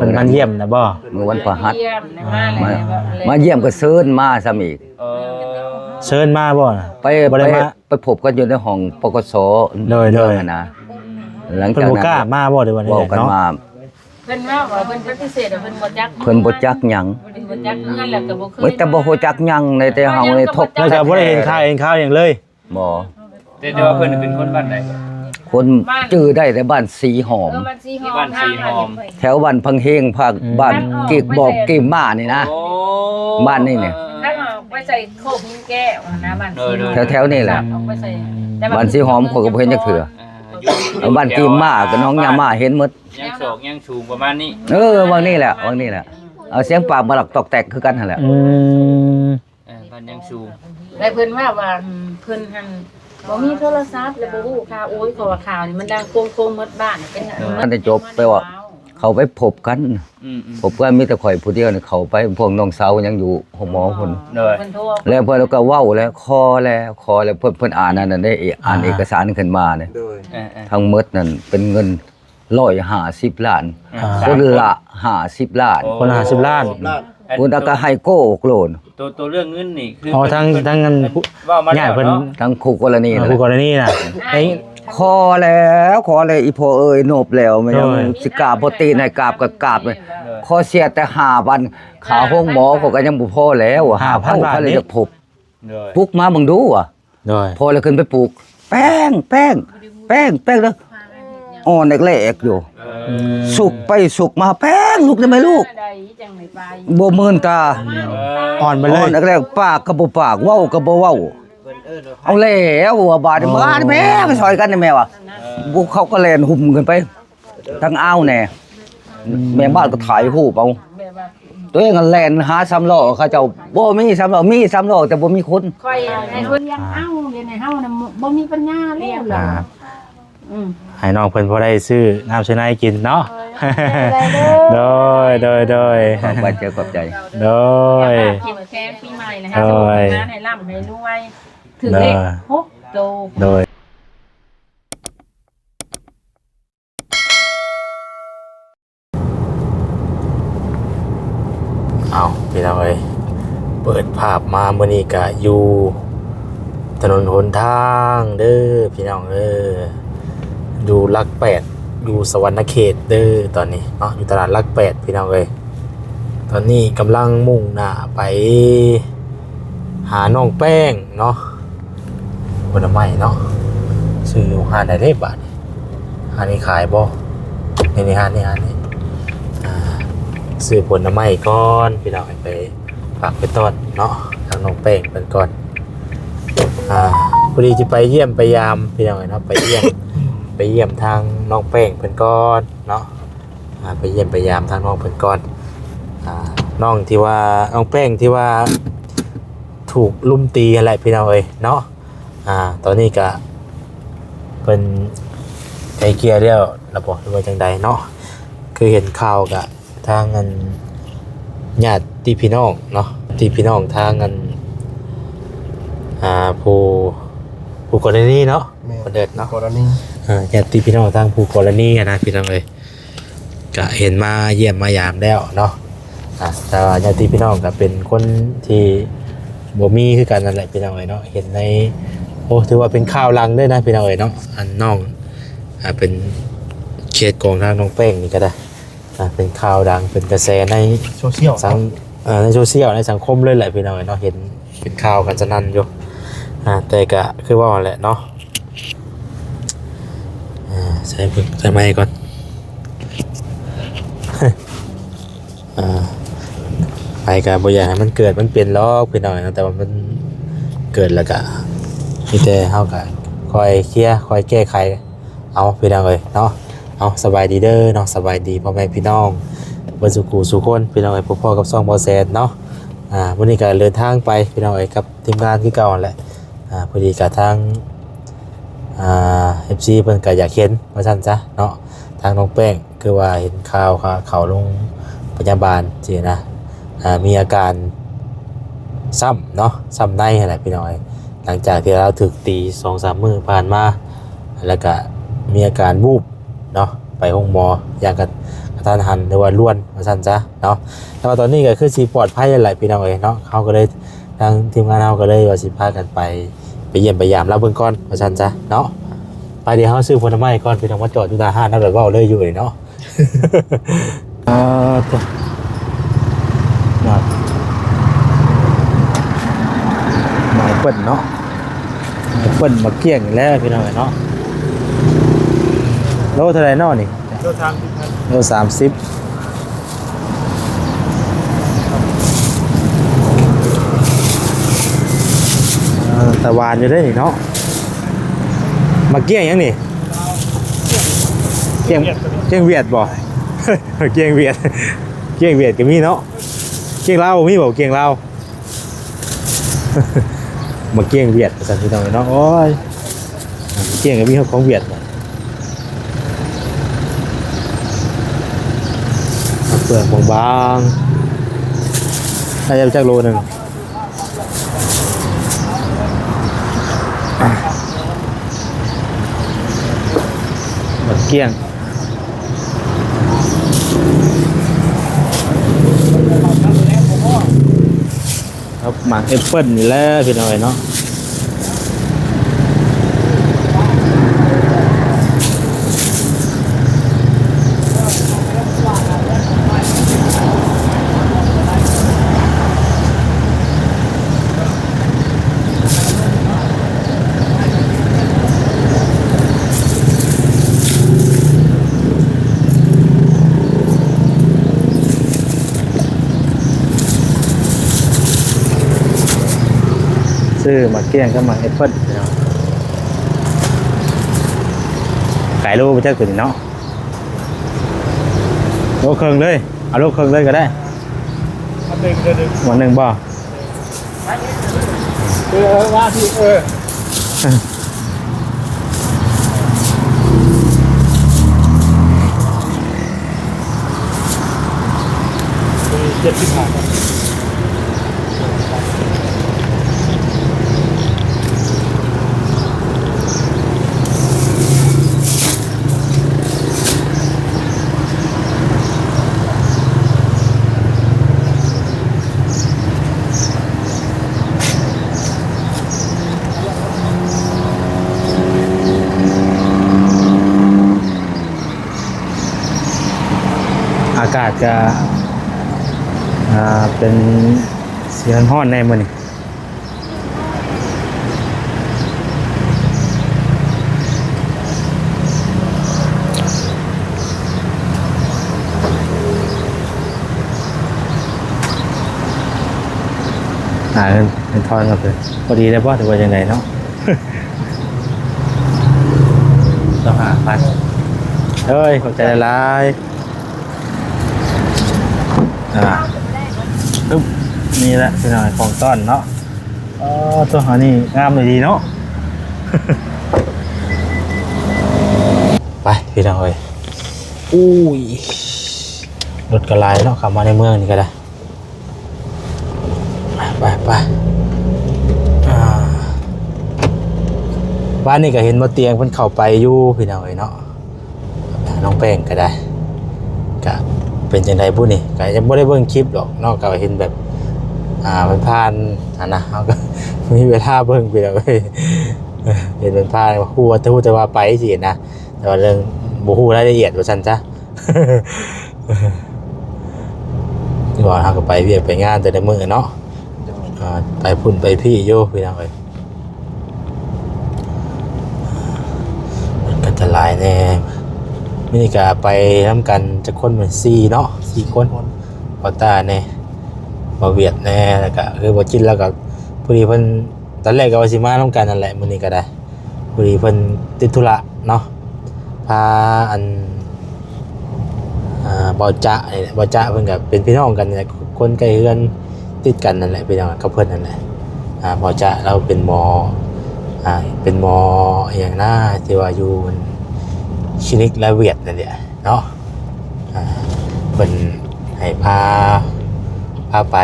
ເພິ່ນມາຢ້ຽມນະບໍ່? ມື້ວັນພະຫັດ ມາ ມາຢ້ຽມກໍເຊີນມາຊ້ຳອີກ. ເອີ ເຊີນມາບໍ່ນະ? ໄປ ບໍ່ໄດ້ມາ ໄປ ໄປພົບກັນຢູ່ໃນຫ້ອງ ປກສ ໂດຍ ໂດຍ ເມືອງຫັ້ນນະ. ຫຼັງຈາກນັ້ນ ເພິ່ນບໍ່ກ້າມາບໍ່ ຫຼືວ່າແນວໃດເນາະ? ເພິ່ນເວົ້າວ່າເພິ່ນປະຕິເສດວ່າເພິ່ນບໍ່ຈັກ ເພິ່ນບໍ່ຈັກຫຍັງ ບໍ່ໄດ້ຮູ້ຈັກເຮືອນ ແລ້ວກໍບໍ່ເຄີຍ ໂອ້ຍ ແຕ່ບໍ່ຮູ້ຈັກຫຍັງໃນແຕ່ເຮົານີ້ ແລ້ວກໍບໍ່ໄດ້ເຫັນຂ່າວເຫັນຄາວຫຍັງເລີຍ. ບໍ່ ແຕ່ ແຕ່ວ່າເພິ່ນເປັນຄົນບ້ານໃດ? ຄົນ ບ້ານ ຈື່ໄດ້ແຕ່ບ້ານສີຫອມ ເອີ ບ້ານສີຫອມ ບ້ານສີຫອມ ແຖວບ້ານພັງເຮງ ພາກ ອືມ ບ້ານກີກບອກກີບໝ້ານີ້ນະ. ໂອ້ ບ້ານນີ້ນີ້ ເອີ ໄປໃສ່ໂຄກຫີນແກ້ວນະ ບ້ານ ໂດຍ ໂດຍ ແຖວໆນີ້ແຫຼະ. ບ້ານສີຫອມຂ້ອຍກໍບໍ່ເຫັນຈັກເທື່ອ. ອ່າ ຢູ່ ບ້ານກີບໝ້າກັບໜອງຍາມາເຫັນໝົດ ຍັງສອກຍັງສູງປະມານນີ້. ເອີ ຫວ່າງນີ້ແຫຼະ ຫວ່າງນີ້ແຫຼະ. ເອົາ ສຽງປາກມາລັກຕອກແຕກຄືກັນຫັ້ນແຫຼະ. ອືມ ເອີ ບ້ານຍັງສູງ. ແຕ່ເພິ່ນວ່າ ວ່າ ອືມ ເພິ່ນຫັ້ນບໍ່ມີໂທລະສັບ ແລະບໍ່ຮູ້ຂ່າວ. ໂອ້ຍ ເພາະວ່າຂ່າວນີ້ມັນດັງໂຄງໆໝົດບ້ານ ເປັນ ເອີ ມັນໄດ້ຈົບໄປວ່າ ເຂົາໄປພົບກັນ ອືມໆ ພົບກັນ ມີແຕ່ຂ້ອຍຜູ້ດຽວນີ້ເຂົ້າໄປ ພວກນ້ອງສາວຍັງຢູ່ໂຮງໝໍພຸ້ນ. ໂດຍ ເພິ່ນໂທ ແລ້ວເພິ່ນກໍເວົ້າແລ້ວ ຂໍແລ້ວ ຂໍແລ້ວ ເພິ່ນ ເພິ່ນອ່ານອັນນັ້ນເດ້ ອ່ານເອກະສານຂຶ້ນມານີ້. ໂດຍ ເອີໆ ທັງໝົດນັ້ນເປັນເງິນ ຮ້ອຍຫ້າສິບລ້ານ ອ່າ ຄົນລະຫ້າສິບລ້ານ. ໂອ້ ຄົນລະຫ້າສິບລ້ານ ຄົນລະກໍໃຫ້ໂກ້ໂລດ. ໂຕ ໂຕເລື່ອງເງິນນີ້ຄື ອໍ ທາງ ທາງອັນ ເວົ້າມາແລ້ວເນາະ ທາງຄູ່ກໍລະນີ ອ່າ ຄູ່ກໍລະນີນະ. ຂໍແລ້ວ ຂໍແລ້ວ ອີ່ພໍ່ເອີຍ ນົບແລ້ວ ແມ່ນຫຍັງ ໂດຍ ຊິກາບບໍ່ຕີນໃຫ້ກາບກໍກາບ. ໂດຍ ຂໍເສຍແຕ່ຫ້າພັນ ຄ່າໂຮງໝໍຂ້ອຍກໍຍັງບໍ່ພໍແລ້ວ ຫ້າພັນບາດ ຂ້ອຍເລີຍຢາກພົບ. ໂດຍ ປຸກມາເບິ່ງດູວ່າ ໂດຍ ພໍແລ້ວຂຶ້ນໄປປຸກ ແປ້ງ ແປ້ງ ແປ້ງ ແປ້ງເດີ ອ່ອນແອກແລກຢູ່. ເອີ ສຸກໄປສຸກມາ ແປ້ງ ລຸກໄດ້ໄໝລູກ? ບໍ່ມື່ນຕາ ເອີ ອ່ອນໄປເລີຍ ອ່ອນແອກແລກ ປາກກໍບໍ່ປາກ ເວົ້າກໍບໍ່ເວົ້າ. ເອົາແລ້ວວ່າບາດນີ້ ມາແມ່ ໄປຊ່ອຍກັນແມ່ວ່າ ເອີ ພວກເຂົາກໍແລ່ນຫຸ່ມຂຶ້ນໄປ ທາງອ່າວແດ່ ອືມ ແມ່ບ້ານກໍຖ່າຍຮູບເອົາ ແບບວ່າ ຕົວເອງກໍແລ່ນຫາສາມລໍ້ ເຂົາເຈົ້າບໍ່ມີສາມລໍ້ ມີສາມລໍ້ແຕ່ບໍ່ມີຄົນ. ຂ້ອຍໃຫ້ເພິ່ນລ້ຽງເອົາ ດຽວນີ້ເຮົານະບໍ່ມີປັນຍາແລ້ວ. ອ່າ ອືມ ໃຫ້ນ້ອງເພິ່ນພໍໄດ້ຊື້ນ້ຳຊື້ໃນກິນເນາະ. ໂດຍ ໂດຍ ໂດຍ ຂອບໃຈ ຂອບໃຈ ໂດຍ ເຂົ້ມແຂງປີໃໝ່ນະ ໂດຍ ໃຫ້ໂຊກໃຫ້ໝານ ໃຫ້ລ່ຳໃຫ້ລວຍ ຖືກເລກ ໂດຍ ຫົກໂຕ ໂດຍ. ເອົາ ພີ່ນ້ອງເອີຍ ເປີດພາບມາມື້ນີ້ກະຢູ່ຖະໜົນຫົນທາງເດີພີ່ນ້ອງເອີຍ ຢູ່ຫຼັກແປດ ຢູ່ສະຫວັນນະເຂດເດີ ຕອນນີ້ເນາະ ຢູ່ຕະຫຼາດຫຼັກແປດ ພີ່ນ້ອງເອີຍ. ຕອນນີ້ກຳລັງມຸ່ງໜ້າໄປຫານ້ອງແປ້ງເນາະ ຜົນລະໄມ້ເນາະ ຊື້ຢູ່ຮ້ານໃດເດ້ບາດນີ້? ຮ້ານນີ້ຂາຍບໍ່? ນີ້ ນີ້ ຮ້ານນີ້ ຮ້ານນີ້ ອ່າ ຊື້ຜົນລະໄມ້ກ່ອນ ພີ່ນ້ອງ ໄປຝາກໄປຕ້ອນເນາະ ທາງນ້ອງແປ້ງເພິ່ນກ່ອນ. ອ່າ ພໍດີຊິໄປຢ້ຽມໄປຢາມ ພີ່ນ້ອງເອີຍເນາະ ໄປຢ້ຽມ ໄປຢ້ຽມທາງນ້ອງແປ້ງເພິ່ນກ່ອນເນາະ. ອ່າ ໄປຢ້ຽມໄປຢາມທາງນ້ອງເພິ່ນກ່ອນ ອ່າ ນ້ອງທີ່ວ່າ ນ້ອງແປ້ງທີ່ວ່າຖືກລຸມຕີຫັ້ນແຫຼະ ພີ່ນ້ອງເອີຍເນາະ. ອ່າ ຕອນນີ້ກະເພິ່ນໄກ່ເກ່ຍແລ້ວລະບໍ ຫຼືວ່າຈັ່ງໃດເນາະ? ຄືເຫັນຂ່າວກະທາງອັນ ຍາດຕິພີ່ນ້ອງເນາະ ຍາດຕິພີ່ນ້ອງທາງອັນ ອ່າ ຜູ້ ຜູ້ກໍລະນີເນາະ ແມ່ນ ຄົນເດີດເນາະ ກໍລະນີ ເອີ ຍາດຕິພີ່ນ້ອງທາງຜູ້ກໍລະນີຫັ້ນນະ ພີ່ນ້ອງເອີຍ ກະເຫັນມາຢ້ຽມມາຢາມແລ້ວເນາະ. ອ່າ ແຕ່ວ່າຍາດຕິພີ່ນ້ອງກະເປັນຄົນທີ່ບໍ່ມີຄືກັນນັ້ນແຫຼະ ພີ່ນ້ອງເອີຍເນາະ. ເຫັນໃນ ໂອ້ ຖືວ່າເປັນຂ່າວດັງເລີຍນະ ພີ່ນ້ອງເອີຍເນາະ ອັນນ້ອງ ອ່າ ເປັນເຂດຂອງທາງນ້ອງແປ້ງນີ້ກໍໄດ້ ອ່າ ເປັນຂ່າວດັງ ເປັນກະແສໃນໂຊຊຽວ ສັງ ເອີ ໃນໂຊຊຽວ ໃນສັງຄົມເລີຍແຫຼະ ພີ່ນ້ອງເອີຍເນາະ ເຫັນເປັນຂ່າວກັນສະໜັ່ນຢູ່. ອ່າ ແຕ່ກະຄືເວົ້າຫັ້ນແຫຼະເນາະ ອ່າ ໃສ່ເບິ່ງ ໃສ່ໄມກ່ອນ. ອ່າ ໃຜກະບໍ່ຢາກໃຫ້ມັນເກີດມັນເປັນຫຼອກ ພີ່ນ້ອງເນາະ ແຕ່ວ່າມັນເກີດແລ້ວກະ ມີແຕ່ເຮົາກະຄ່ອຍເຄຍ ຄ່ອຍແກ້ໄຂ ເອົາ ພີ່ນ້ອງເອີຍເນາະ. ເອົາ ສະບາຍດີເດີເນາະ ສະບາຍດີພໍ່ແມ່ພີ່ນ້ອງເບິດສູ່ຜູ້ສູ່ຄົນ ພີ່ນ້ອງເອີຍ ພົບພໍ້ກັບຊ່ອງບໍ່ແສນເນາະ. ອ່າ ມື້ນີ້ກໍເດີນທາງໄປ ພີ່ນ້ອງເອີຍ ກັບທີມງານຄືເກົ່າຫັ້ນແຫຼະ. ອ່າ ພໍດີກະທາງ ອ່າ ເອັຟຊີ ເພິ່ນກະຢາກເຫັນວ່າຊັ້ນຊະເນາະ ທາງນ້ອງແປ້ງ ຄືວ່າເຫັນຂ່າວ ເຂົາ ເຂົາໂຮງພະຍາບານຊີ້ນະ ອ່າ ມີອາການຊ້ຳເນາະ ຊ້ຳໃນຫັ້ນແຫຼະ ພີ່ນ້ອງເອີຍ ຫຼັງຈາກທີ່ລາວຖືກຕີສອງສາມມື້ຜ່ານມາ ແລ້ວກະມີອາການວູບເນາະ ໄປໂຮງໝໍ ຢ່າງກະ ກະທັນຫັນ ຫຼືວ່າດ່ວນວ່າຊັ້ນຊະເນາະ. ແຕ່ວ່າຕອນນີ້ກໍຄືຊິປອດໄພແລ້ວແຫຼະພີ່ນ້ອງເອີຍເນາະ. ເຮົາກໍເລີຍ ທາງທີມງານເຮົາກໍເລີຍວ່າຊິພາກັນໄປ ໄປຢ້ຽມໄປຢາມລາວເບິ່ງກ່ອນວ່າຊັ້ນຊະເນາະ. ໄປ ດຽວເຮົາຊື້ຜົນໄມ້ກ່ອນ ພີ່ນ້ອງ ມາຈອດຢູ່ໜ້າຮ້ານເຮົາ ແລ້ວເວົ້າເລີຍຢູ່ນີ້ເນາະ. ອ່າ ໂທ້ ໝາກແອບເປິ້ນເນາະ ແອບເປິ້ນ ໝາກກ້ຽງນີ້ແຫຼະພີ່ນ້ອງເອີຍເນາະ. ໂລເທົ່າໃດເນາະນີ້? ໂລສາມສິບພັນ ໂລສາມສິບ. ເອີ ຕາຫວານຢູ່ເດ້ນີ້ເນາະ. ໝາກກ້ຽງຫຍັງນີ້? ກ້ຽງ ກ້ຽງຫວຽດບໍ່? ກ້ຽງຫວຽດ ກ້ຽງຫວຽດກໍມີເນາະ. ກ້ຽງລາວບໍ່ມີບໍ່? ກ້ຽງລາວ ໝາກກ້ຽງຫວຽດວ່າຊັ້ນພີ່ນ້ອງເນາະ. ໂອ້ຍ ກ້ຽງກໍມີຂອງຫວຽດ ເປືອກບາງໆ ໜ້າຈະຈັກໂລໜຶ່ງ. ໝາກກ້ຽງ ຄັບ ໝາກແອບເປິ້ນນີ້ແຫຼະພີ່ນ້ອງເອີຍເນາະ. ຊື້ໝາກກ້ຽງກັບໝາກແອບເປິ້ນພີ່ນ້ອງ. ຂາຍໂລໄປຈັກຕົວນີ້ເນາະ? ໂລເຄິ່ງເລີຍ ເອົາໂລເຄິ່ງເລີຍກໍໄດ້. ອັນໜຶ່ງ ອັນໜຶ່ງບໍ່? ເອີ ວ່າທີ່ ເອີ ເຈັດສິບຫ້າ. ອາກາດກະ ອ່າ ເປັນ ຊິຮ້ອນໆແດ່ມື້ນີ້. ຫາເງິນ ເງິນທອນກັນເລີຍ ພໍດີແລ້ວບໍ່ ຫຼືວ່າຈັ່ງໃດເນາະ? ຊາວຫ້າພັນ ເອີຍ ຂອບໃຈຫຼາຍໆ. ອ່າ ປຶບ ນີ້ແຫຼະພີ່ນ້ອງ ຂອງຕ້ອນເນາະ. ອໍ ໂທ້ ອັນນີ້ງາມອີ່ຫຼີເນາະ. ໄປພີ່ນ້ອງເອີຍ ອຸ້ຍ ລົດກໍຫຼາຍເນາະ ເຂົ້າມາໃນເມືອງນີ້ກໍໄດ້. ໄປ ໄປ ໄປ ອ່າ ບ້ານນີ້ກໍເຫັນບໍ່ຕຽງເພິ່ນເຂົ້າໄປຢູ່ພີ່ນ້ອງເອີຍເນາະ. ນ້ອງແປ້ງກໍໄດ້ ກະເປັນຈັ່ງໃດບຸນີ້ ກະຍັງບໍ່ໄດ້ເບິ່ງຄລິບດອກເນາະ ກະເຫັນແບບ ອ່າ ຜ່ານໆຫັ້ນນະ ເຮົາກໍມີເວລາເບິ່ງພີ່ນ້ອງເອີຍ ເຫັນຜ່ານໆ ຮູ້ວ່າ ແຕ່ຮູ້ແຕ່ວ່າໄປຊີ້ນະ ແຕ່ວ່າເລື່ອງ ບໍ່ຮູ້ລາຍລະອຽດວ່າຊັ້ນຊະ ວ່າເຮົາກໍໄປວຽກໄປງານແຕ່ລະມື້ເນາະ ອ່າ ໄປພຸ້ນໄປພີ້ຢູ່ພີ່ນ້ອງເອີຍ. ມັນກໍຈະຫຼາຍແດ່ ມື້ນີ້ກໍໄປນຳກັນຈັກຄົນແມ່ນ ສີ່ເນາະ ສີ່ຄົນ ພໍ່ຕ້າແດ່ ບ່າວຫວຽດແດ່ ແລ້ວກໍຄືບ່າວຈິນ ແລ້ວກໍພໍດີເພິ່ນ ຕອນແລກກໍວ່າຊິມານຳກັນນັ້ນແຫຼະ ມື້ນີ້ກໍໄດ້ ພໍດີເພິ່ນຕິດທຸລະເນາະ ພາອັນ ອ່າ ບ່າວຈະນີ້ແຫຼະ ບ່າວຈະເພິ່ນກໍເປັນພີ່ນ້ອງກັນນີ້ແຫຼະ ຄົນໃກ້ເຮືອນຕິດກັນນັ້ນແຫຼະ ພີ່ນ້ອງກັບເພິ່ນນັ້ນແຫຼະ. ອ່າ ບ່າວຈະລາວເປັນໝໍ ອ່າ ເປັນໝໍອີ່ຫຍັງນາ ທີ່ວ່າຢູ່ຄລີນິກລາວຫວຽດນັ້ນແຫຼະເນາະ. ອ່າ ເພິ່ນໃຫ້ພາ ພາໄປ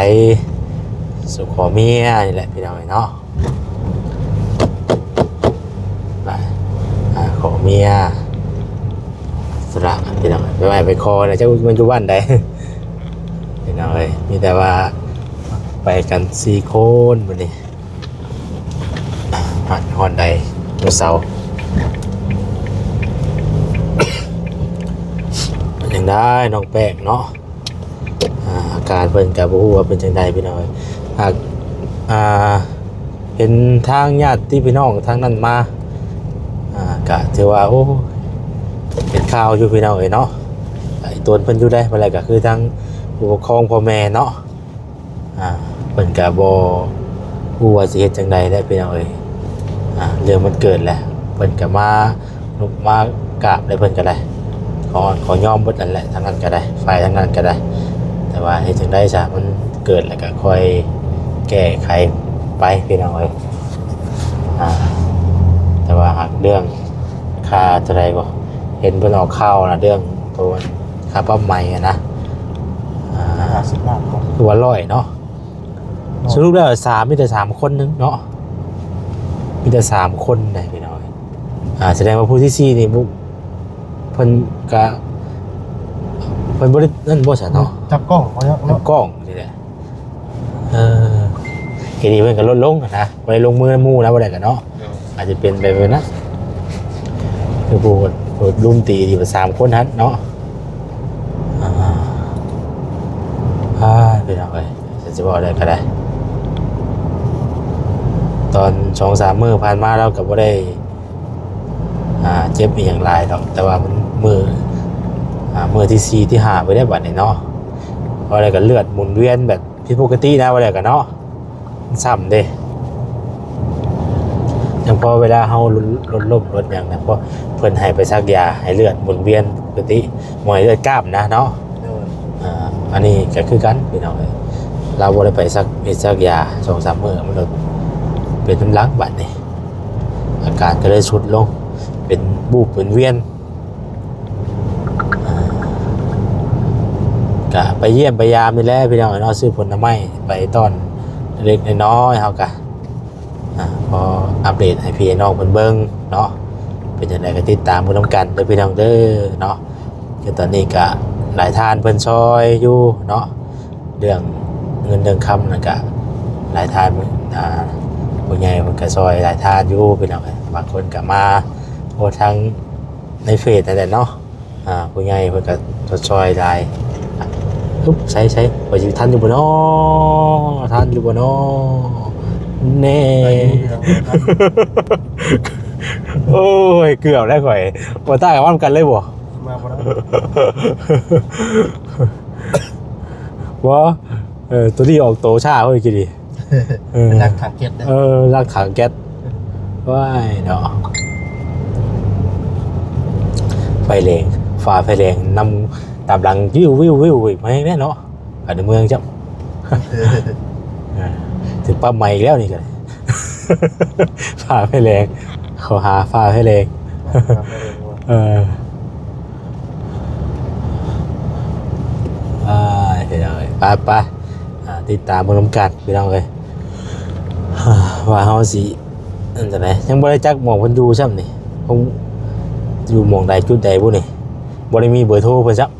ສູ່ຂໍເມຍນີ້ແຫຼະ ພີ່ນ້ອງເອີຍເນາະ. ໄປ ອ່າ ຂໍເມຍ ລະ ພີ່ນ້ອງ ໄປໄຫວ້ໄປຂໍແລ້ວ ຈັກມັນຢູ່ບ້ານໃດ ພີ່ນ້ອງເອີຍ. ມີແຕ່ວ່າໄປກັນສີ່ຄົນມື້ນີ້ ຮອດ ຮອດໃດມື້ເສົາ. ເປັນຈັ່ງໃດນ້ອງແປ້ງເນາະ? ອ່າ ອາການເພິ່ນກໍບໍ່ຮູ້ວ່າເປັນຈັ່ງໃດພີ່ນ້ອງເອີຍ. ຫາກ ອ່າ ເຫັນທາງຍາດຕິພີ່ນ້ອງທາງນັ້ນມາ ອ່າ ກະຖືວ່າ ໂອ້ ເປັນຂ່າວຢູ່ພີ່ນ້ອງເອີຍເນາະ. ໄອ້ຕົນເພິ່ນຢູ່ໃດ ບັດແລ້ວກໍຄືທາງຜູ້ປົກຄອງພໍ່ແມ່ເນາະ ອ່າ ເພິ່ນກະບໍ່ຮູ້ວ່າຊິເຮັດຈັ່ງໃດແຫຼະພີ່ນ້ອງເອີຍ. ອ່າ ເລື່ອງມັນເກີດແຫຼະ ເພິ່ນກະມາ ລຸກມາກາບໄດ້ ເພິ່ນກໍໄດ້ ຂໍ ຂໍຍອມເບິດນັ້ນແຫຼະ ທາງນັ້ນກໍໄດ້ ຝ່າຍທາງນັ້ນກໍໄດ້. ແຕ່ວ່າເຮັດຈັ່ງໃດຊະ ມັນເກີດແລ້ວກໍຄ່ອຍແກ້ໄຂໄປພີ່ນ້ອງເອີຍ. ອ່າ ແຕ່ວ່າຫາກເລື່ອງຄ່າເທົ່າໃດບໍ່ ເຫັນເພິ່ນອອກຂ່າວນະ ເລື່ອງໂຕ ຄ່າປັບໃໝຫັ້ນນະ ອ່າ ຫ້າສິບລ້ານບໍ່ ຄືວ່າຮ້ອຍເນາະ. ສະຫຼຸບແລ້ວສາມ ມີແຕ່ສາມຄົນໜຶ່ງເນາະ ມີແຕ່ສາມຄົນໃດພີ່ນ້ອງ. ອ່າ ສະແດງວ່າຜູ້ທີສີ່ນີ້ ເພິ່ນກະ ເພິ່ນບໍ່ໄດ້ນັ້ນບໍ່ຊະເນາະ ຈັບກ້ອງເຂົາເນາະ ຈັບກ້ອງນີ້ແຫຼະ. ເອີ ເຮັດນີ້ເພິ່ນກໍລົດລົງນະ ບໍ່ໄດ້ລົງມືນຳໝູ່ນະ ບໍ່ໄດ້ກັນເນາະ. ອາດຈະເປັນໄປແບບນັ້ນ ຄືຜູ້ ຜູ້ລຸມຕີທີ່ວ່າສາມຄົນຫັ້ນເນາະ. ອ່າ ອ່າ ພີ່ນ້ອງເອີຍ ຊິເວົ້າໄດ້ກໍໄດ້ ຕອນສອງສາມມື້ຜ່ານມາລາວກໍບໍ່ໄດ້ ອ່າ ເຈັບອີ່ຫຍັງຫຼາຍດອກ ແຕ່ວ່າມັນມື້ ອ່າ ມື້ທີສີ່ທີຫ້າໄປແລ້ວບັດນີ້ເນາະ. ເວົ້າແລ້ວກໍເລືອດໝູນວຽນແບບ ຜິດປົກກະຕິນະ ວ່າແລ້ວກໍເນາະ ມັນຊ້ຳເດ້. ຍັງພໍເວລາເຮົາລົດ ລົດລົ້ມລົດຫຍັງນະ ເພິ່ນໃຫ້ໄປສັກຢາໃຫ້ເລືອດໝູນວຽນປົກກະຕິ ບໍ່ໃຫ້ເລືອດກ້າມນະເນາະ. ໂດຍ ອ່າ ອັນນີ້ກໍຄືກັນພີ່ນ້ອງເອີຍ ລາວບໍ່ໄດ້ໄປສັກ ເຮັດສັກຢາສອງສາມມື້ ມັນກໍເປັນນຳຫຼັງບັດນີ້ ອາການກໍເລີຍຊຸດລົງ ເປັນບູບເປັນວຽນ. ອ່າ ກະໄປຢ້ຽມໄປຢາມນີ້ແຫຼະພີ່ນ້ອງເນາະ ຊື້ຜົນລະໄມ້ໄປຕ້ອນເລັກໆນ້ອຍໆ ເຮົາກະ ອ່າ ພໍອັບເດດໃຫ້ພີ່ໃຫ້ນ້ອງເພິ່ນເບິ່ງເນາະ. ເປັນຈັ່ງໃດກໍຕິດຕາມເບິ່ງນຳກັນເດີພີ່ນ້ອງເດີເນາະ. ຄືຕອນນີ້ກະຫຼາຍທ່ານເພິ່ນຊ່ອຍຢູ່ເນາະ ເລື່ອງເງິນເລື່ອງຄຳນັ້ນກະຫຼາຍທ່ານ ອ່າ ຜູ້ໃຫຍ່ເພິ່ນກະຊ່ອຍຫຼາຍທ່ານຢູ່ພີ່ນ້ອງເອີຍ. ບາງຄົນກະມາໂພສທາງໃນເຟສນັ້ນແຫຼະເນາະ. ອ່າ ຜູ້ໃຫຍ່ເພິ່ນກໍຊົດຊ່ອຍຫຼາຍ. ອຶບ ໃສໆ ຂ້ອຍຊິທັນຢູ່ບໍ່ນໍ ທັນຢູ່ບໍ່ນໍ ແນ່. ໂອ້ຍ ເກືອບແລ້ວຂ້ອຍ ບໍ່ຕາຍກັບນຳກັນເລີຍບໍ່? ມາບໍ່ໄດ້ ບໍ່ ເອີ ໂຕນີ້ອອກໂຕຊ້າເຮີ້ຍ ກີ້ນີ້. ເອີ ລັກຖັງແກັດເດ້ ເອີ ລັກຖັງແກັດ. ວ້າຍເນາະ ໄຟແດງ ຟ້າໄຟແດງນຳຕາມຫຼັງ ວິວໆໆ ມາແຮງແດ່ເນາະ ອັນໃນເມືອງຈ້ຳ ເອີ ຖືກປັບໃໝອີກແລ້ວນີ້ກໍ ຟ້າໄຟແດງ ເຂົາຫາຟ້າໄຟແດງ. ເອີ ອ່າ ພີ່ນ້ອງເອີຍ ໄປໆ ອ່າ ຕິດຕາມເບິ່ງນຳກັນພີ່ນ້ອງເອີຍ ອ່າ ວ່າເຮົາຊິອັນໃດ. ຍັງບໍ່ໄດ້ຈັກໝ່ອງເພິ່ນຢູ່ຊ້ຳນີ້ ເພິ່ນຢູ່ໝ່ອງໃດຈຸດໃດບຸນີ້ ບໍ່ໄດ້ມີເບີໂທເພິ່ນຊ້ຳ.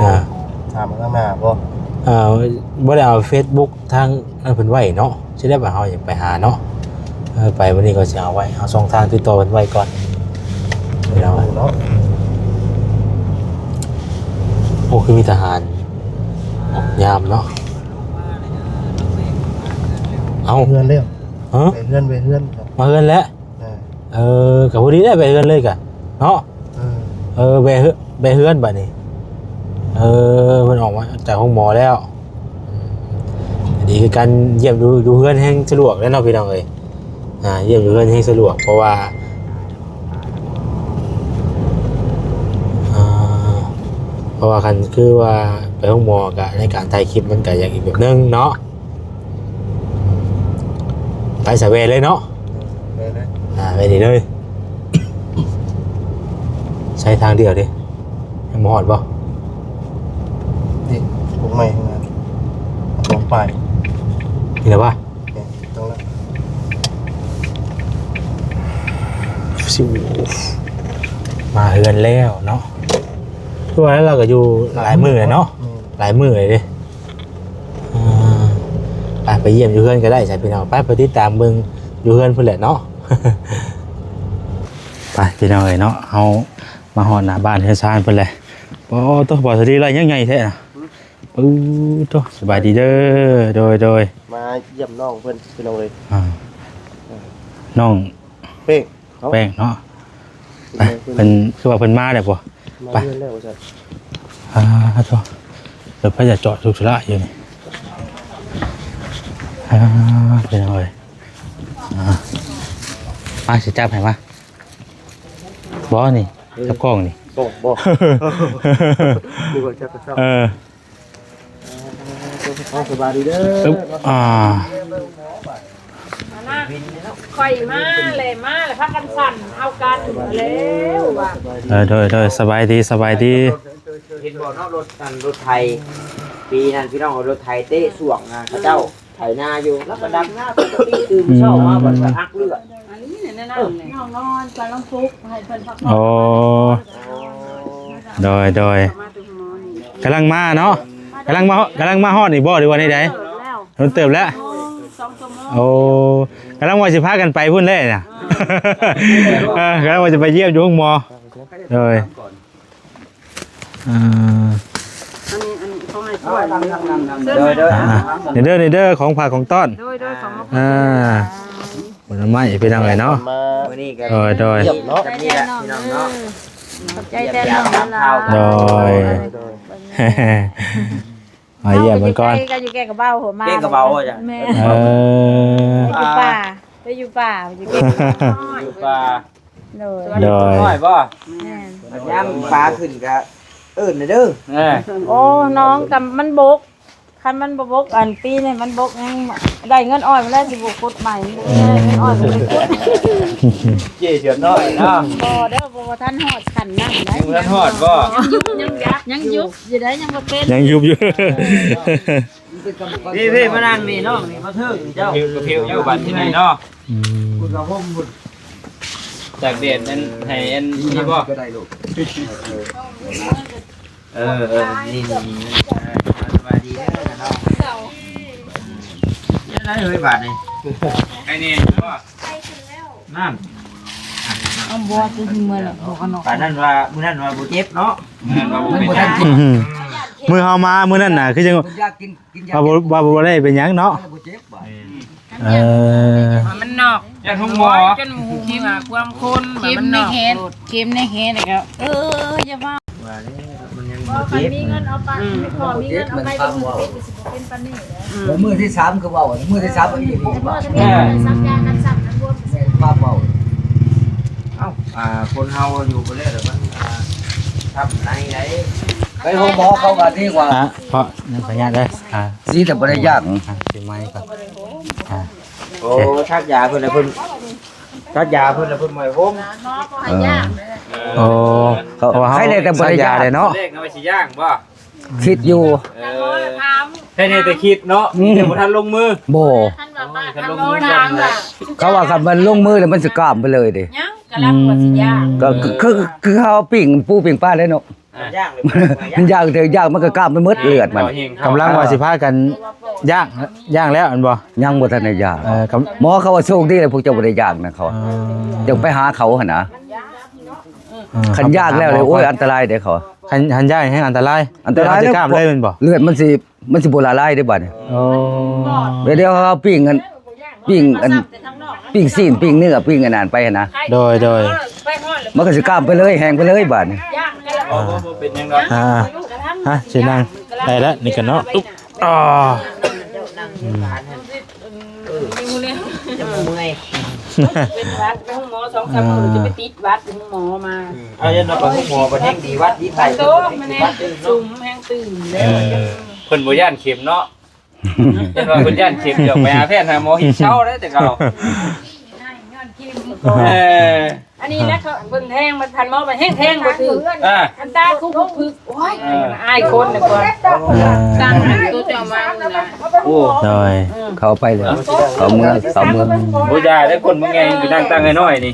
ອ່າ ຖາມມາທາງໜ້າບໍ່? ອ່າ ບໍ່ໄດ້ເອົາເຟສບຸກທາງ ອັນເພິ່ນໄວ້ເນາະ ຊິໄດ້ວ່າເຮົາຢາກໄປຫາເນາະ. ເອີ ໄປມື້ນີ້ກໍຊິເອົາໄວ້ ເອົາຊ່ອງທາງຕິດຕໍ່ເພິ່ນໄວ້ກ່ອນເນາະ. ໂອ້ ຄືມີທະຫານອອກຍາມເນາະ. ເອົ້າ ເຮືອນແລ້ວ ຮະ ໄປເຮືອນ ໄປເຮືອນ ມາເຮືອນແລ້ວ. ເອີ ເອີ ກໍພໍດີແລ້ວ ໄປເຮືອນເລີຍກະເນາະ. ເອີ ເອີ ແວ່ເຮືອນ ແວ່ເຮືອນບັດນີ້. ເອີ ເພິ່ນອອກມາຈາກໂຮງໝໍແລ້ວ. ອືມ ດີຄືກັນ ຢ້ຽມຢູ່ ຢູ່ເຮືອນແຮ່ງສະດວກແຫຼະເນາະ ພີ່ນ້ອງເອີຍ. ອ່າ ຢ້ຽມຢູ່ເຮືອນແຮ່ງສະດວກ ເພາະວ່າ ອ່າ ເພາະວ່າຄັນຄືວ່າໄປໂຮງໝໍກະ ໃນການຖ່າຍຄລິບມັນກະຢາກອີກແບບໜຶ່ງເນາະ. ໄປສະແວ່ເລີຍເນາະ. ແວ່ເລີຍ ອ່າ ແວ່ນີ້ເລີຍ. ໃຊ້ທາງດຽວເດ້ ຍັງບໍ່ຮອດບໍ່? ນີ້ ກົງໃໝ່ ສອງປາຍ ນີ້ລະວະ. ນີ້ ຕ້ອງລະ ຊິ ມາເຮືອນແລ້ວເນາະ. ຄືວ່າແລ້ວ ລາວກໍຢູ່ຫຼາຍມື້ແລ້ວເນາະ ແມ່ນ ຫຼາຍມື້ເລີຍເດ້. ອ່າ ໄປ ໄປຢ້ຽມຢູ່ເຮືອນກໍໄດ້ຊະພີ່ນ້ອງ. ໄປ ໄປຕິດຕາມເບິ່ງຢູ່ເຮືອນພຸ້ນແຫຼະເນາະ. ໄປພີ່ນ້ອງເອີຍເນາະ ເຮົາມາຮອດໜ້າບ້ານເຮືອນຊານເພິ່ນແຫຼະ. ໂອ້ໂຕ ບ່າວສາລີ ໄລ່ຍັງໃຫຍ່ແທ້ນະ. ປຶ້ໂຕ ສະບາຍດີເດີ. ໂດຍ ໂດຍ ມາຢ້ຽມນ້ອງເພິ່ນພີ່ນ້ອງເອີຍ. ອ່າ ນ້ອງ ເປ້ງ ເນາະ ແປ້ງເນາະ. ເພິ່ນ ເພິ່ນຄືວ່າເພິ່ນມາແລ້ວບໍ່? ມາ ໄປ ເຮືອນແລ້ວວ່າຊັ້ນ. ອ່າ ໂທ ລົດໄຟຈະຈອດທຸກທຸລະຢູ່ນີ້. ອ່າ ເປັນຫຍັງເອີຍ? ອ່າ ມາ ຊິຈັບໃຫ້ມາ. ບໍ່ ນີ້ ເອີ ຈັບກ້ອງນີ້ ກ້ອງບໍ່? ເອີ ເອົາ ສະບາຍດີເດີ. ອຶບ ອ່າ ຂ້ອຍມາແລ້ວ ມາແລ້ວ ພາກັນສັ່ນເອົາກັນແລ້ວວ່າ. ເອີ ໂດຍ ໂດຍ ສະບາຍດີ ສະບາຍດີ. ເຫັນບໍ່ເນາະ ລົດ ອັນ ລົດໄຖ ປີນັ້ນພີ່ນ້ອງ ເອົາລົດໄຖເຕະຊ່ວງນະ ເຂົາເຈົ້າໄຖນາຢູ່ ແລ້ວກໍດຳນາປົກກະຕິ ຕື່ນເຊົ້າມາບັດກໍອັກເລືອດ. ອັນນີ້ແຫຼະ ແນວນັ້ນແຫຼະ ນ້ອງນອນ ກຳລັງປຸກໃຫ້ເພິ່ນພັກຜ່ອນ. ໂອ້ ໂດຍ ໂດຍ ກຳລັງມາເນາະ ກຳລັງມາ ກຳລັງມາຮອດນີ້ບໍ່ ຫຼືວ່າໃດ? ດົນເຕີບແລ້ວ ໂອ້ ກຳລັງວ່າຊິພາກັນໄປພຸ້ນແຫຼະນະ. ເອີ ກຳລັງວ່າຊິໄປຢ້ຽມຢູ່ໂຮງໝໍ. ໂດຍ ອ່າ ອັນນີ້ ອັນນີ້ຂອງອ້າຍຊ່ວຍ. ໂດຍ ໂດຍ ອ່າ ນີ້ເດີ ນີ້ເດີ ຂອງຝາກຂອງຕ້ອນ. ໂດຍ ໂດຍ ຂອງມາ ອ່າ ຜົນໄມ້ພີ່ນ້ອງເອີຍເນາະ. ມື້ນີ້ກໍ ໂດຍ ໂດຍ ຢ້ຽມເນາະ ກັບນີ້ແຫຼະພີ່ນ້ອງເນາະ. ຂອບໃຈແທນນ້ອງຫຼາຍໆ. ໂດຍ ໂດຍ ມາຢ້ຽມເພິ່ນກ່ອນ. ເຮົາກໍຢູ່ໃກ້ ກໍຢູ່ໃກ້ກັບເບົາຫົວມາ ໃກ້ກັບເບົາວ່າຊັ້ນ. ແມ່ນ ເອີ ໄປຢູ່ປ່າ ໄປຢູ່ປ່າ ຢູ່ໃກ້ກັບເບົາ ຢູ່ປ່າ. ໂດຍ ໂດຍ ນ້ອຍບໍ່? ແມ່ນ ຍາມປາຂຶ້ນກະເອີ້ນແດ່ເດີ. ເອີ ໂອ້ ນ້ອງກະມັນບົກ ຄັນມັນບໍ່ບົກ ອັນປີນີ້ມັນບົກ ຍັງໄດ້ເງິນອ້ອຍມາແລ້ວ ຊິບໍ່ຂຸດໃໝ່. ບໍ່ໄດ້ເງິນອ້ອຍ ບໍ່ໄດ້ຂຸດ. ເຈ້ເສືອນ້ອຍເນາະ. ບໍ່ເດີ ບໍ່ ບໍ່ທັນຮອດຂັ້ນນັ້ນໃດ. ຍັງບໍ່ທັນຮອດບໍ່? ຍັງຍຸບ ຍັງຢາກ ຍັງຍຸບຢູ່ໃດ໋ ຍັງບໍ່ເປັນ ຍັງຍຸບຢູ່. ພີ່ໆ ມານັ່ງນີ້ນ້ອງນີ້ ມາເທີເຈົ້າ ກະຜິວຢູ່ບັດທີນີ້ເນາະ. ອືມ ພຸ້ນກະຫົ່ມພຸ້ນ ຕາກແດດນັ້ນໃຫ້ອັນນີ້ບໍ່? ກໍໄດ້ລູກ. ເອີ ເອີ ນີ້ ນີ້ ນີ້ ເອີ ສະບາຍດີເດີນ້ອງ. ເຮັດໄດ້ເຮີ້ຍບາດນີ້ ໄອ້ແນ່ບໍ່? ນັ້ນ ເອົາບໍ່ ຈະເມື່ອຍແລ້ວ ບໍ່ກັນເນາະ. ປານນັ້ນວ່າ ມື້ນັ້ນວ່າບໍ່ເຈັບເນາະ ມື້ນັ້ນວ່າບໍ່ເປັນຫຍັງ. ມື້ເຮົາມາມື້ນັ້ນນະ ຄືຈັ່ງ ຢາກກິນ ກິນຢາ ວ່າບໍ່ ວ່າບໍ່ໄດ້ເປັນຫຍັງເນາະ. ບໍ່ເຈັບບໍ່? ເອີ ມັນນອກ ຢ້ານໂຮງໝໍ ຈົນຫູເມືອກວາງຄົນ. ເຂັມໃນແຂນ ເຂັມໃນແຂນ ແລ້ວກໍ ເອີ ຢ່າວ່າ ວ່າເດ້ ມັນຍັງບໍ່ເຈັບ. ມີເງິນເອົາໄປ ອືມ ພໍມີເງິນເອົາໄປ ບໍ່ເປັນ ຊິບໍ່ເປັນປານນີ້ແຫຼະ. ອືມ ມື້ທີສາມຄືເວົ້າ ມື້ທີສາມອີກ ເອີ ສັກຢາກັນສັ່ນ ແມ່ນຄວາມເວົ້າ. ເອົ້າ ອ່າ ຄົນເຮົາຢູ່ບໍ່ແລ້ວ ແລ້ວມັນ ອ່າ ທຳໃນໃດ ໄປໂຮງໝໍເຂົາກໍດີກວ່າ. ອ່າ ເພາະຍັງພະຍາດເດີ ອ່າ ຊິແຕ່ບໍ່ໄດ້ຢາກ ອ່າ ຊິໄໝກ່ອນ ອ່າ ໂອ້ ໂອເຄ ສັກຢາເພິ່ນແລ້ວເພິ່ນ ສັກຢາເພິ່ນແລ້ວເພິ່ນບໍ່ໃຫ້ໂຮມ. ເອີ ໂອ້ ເຂົາ ເພາະວ່າເຮົາ ໃຄແດ່ແຕ່ບໍ່ໄດ້ຢາກ ສັກຢາແດ່ເນາະ. ແລກນຳວ່າຊິຍ່າງບໍ່? ຄິດຢູ່ ເອີ ໃຄແດ່ແຕ່ຄິດເນາະ ອືມ ແຕ່ບໍ່ທັນລົງມື. ບໍ່ ຄັນວ່າ ໂອ້ຍ ຄັນລົງມື ຄັນລົງມື ເຂົາວ່າຄັນມັນລົງມືແລ້ວມັນຊິກ້າມໄປເລີຍເດ້. ຍັງ ກຳລັງວ່າຊິຍ່າງ ອືມ ກໍຄື ຄືເຮົາປີ້ງປູປີ້ງປາເລີຍເນາະ. ອ່າ ມັນຢາກເທື່ອຢາກມັນກໍກ້າມໄປໝົດເລືອດມັນ. ກຳລັງວ່າຊິພາກັນຍ່າງ ຍ່າງແລ້ວແມ່ນບໍ່? ຍັງບໍ່ທັນໄດ້ຍ່າງ. ເອີ ກໍໝໍເຂົາວ່າໂຊກດີແລ້ວພວກເຈົ້າບໍ່ໄດ້ຍ່າງນະ ເຂົາ ເອີ ຈັ່ງໄປຫາເຂົາຫັ້ນນະ. ເອີ ຄັນຍ່າງແລ້ວ ໂອ້ຍ ອັນຕະລາຍເດ້ເຂົາ. ຄັນ ຄັນຍ່າງແຮງອັນຕະລາຍ ອັນຕະລາຍ ມັນຊິກ້າມເລີຍແມ່ນບໍ່? ເລືອດມັນຊິ ມັນຊິບໍ່ລະລາຍເດ້ບາດນີ້. ໂອ້ ດຽວເຮົາປີ້ງອັນ ປີ້ງອັນ ປີ້ງຊີ້ນ ປີ້ງເນື້ອ ປີ້ງອັນນັ້ນໄປຫັ້ນນະ. ໂດຍ ໂດຍ ມັນກໍຊິກ້າມໄປເລີຍ ແຮງໄປເລີຍບາດນີ້. ອ່າ ບໍ່ ບໍ່ເປັນຫຍັງດອກ. ອ່າ ຮະ ຊິນັ່ງໄດ້ແລ້ວນີ້ກໍເນາະ. ອາ ອືມ ເປັນຫວັດ ໄປໂຮງໝໍສອງສາມມື້ ຈະໄປຕິດຫວັດໂຮງໝໍມາ. ເອົາ ຢ້ານວ່າໄປໂຮງໝໍບັດແຮງດີຫວັດດີໄຂ້ ໂຕມັນແຮງຊຸມແຮງຕື່ມເດ້. ເອີ ເພິ່ນບໍ່ຢ້ານເຂັມເນາະ. ເຫັນວ່າເພິ່ນຢ້ານເຂັມ ຈະໄປຫາແພດຫາໝໍ ເຮັດເຊົາໄດ້ແຕ່ເກົ່າ. ເອີ ອັນນີ້ນະ ເຂົາເບິ່ງແທງ ມັນທັນໝໍ ມັນແຮງແທງບໍ່ຖືກ ອ່າ ອັນຕາຄຸບຜຶກ ໂອ້ຍ ເອີ ອາຍຄົນນະກ່ອນ ອ່າ ຕັ້ງໃຫ້ຕົວເຈົ້າມາ ໂອ້ ໂດຍ ອືມ ເຂົາໄປແລ້ວ ເຂົາເມືອ ເຂົາເມືອ ບໍ່ຢ່າເດ້ ຄົນເມືອງໃຫຍ່ໄປນັ່ງຕັ້ງນ້ອຍໆນີ້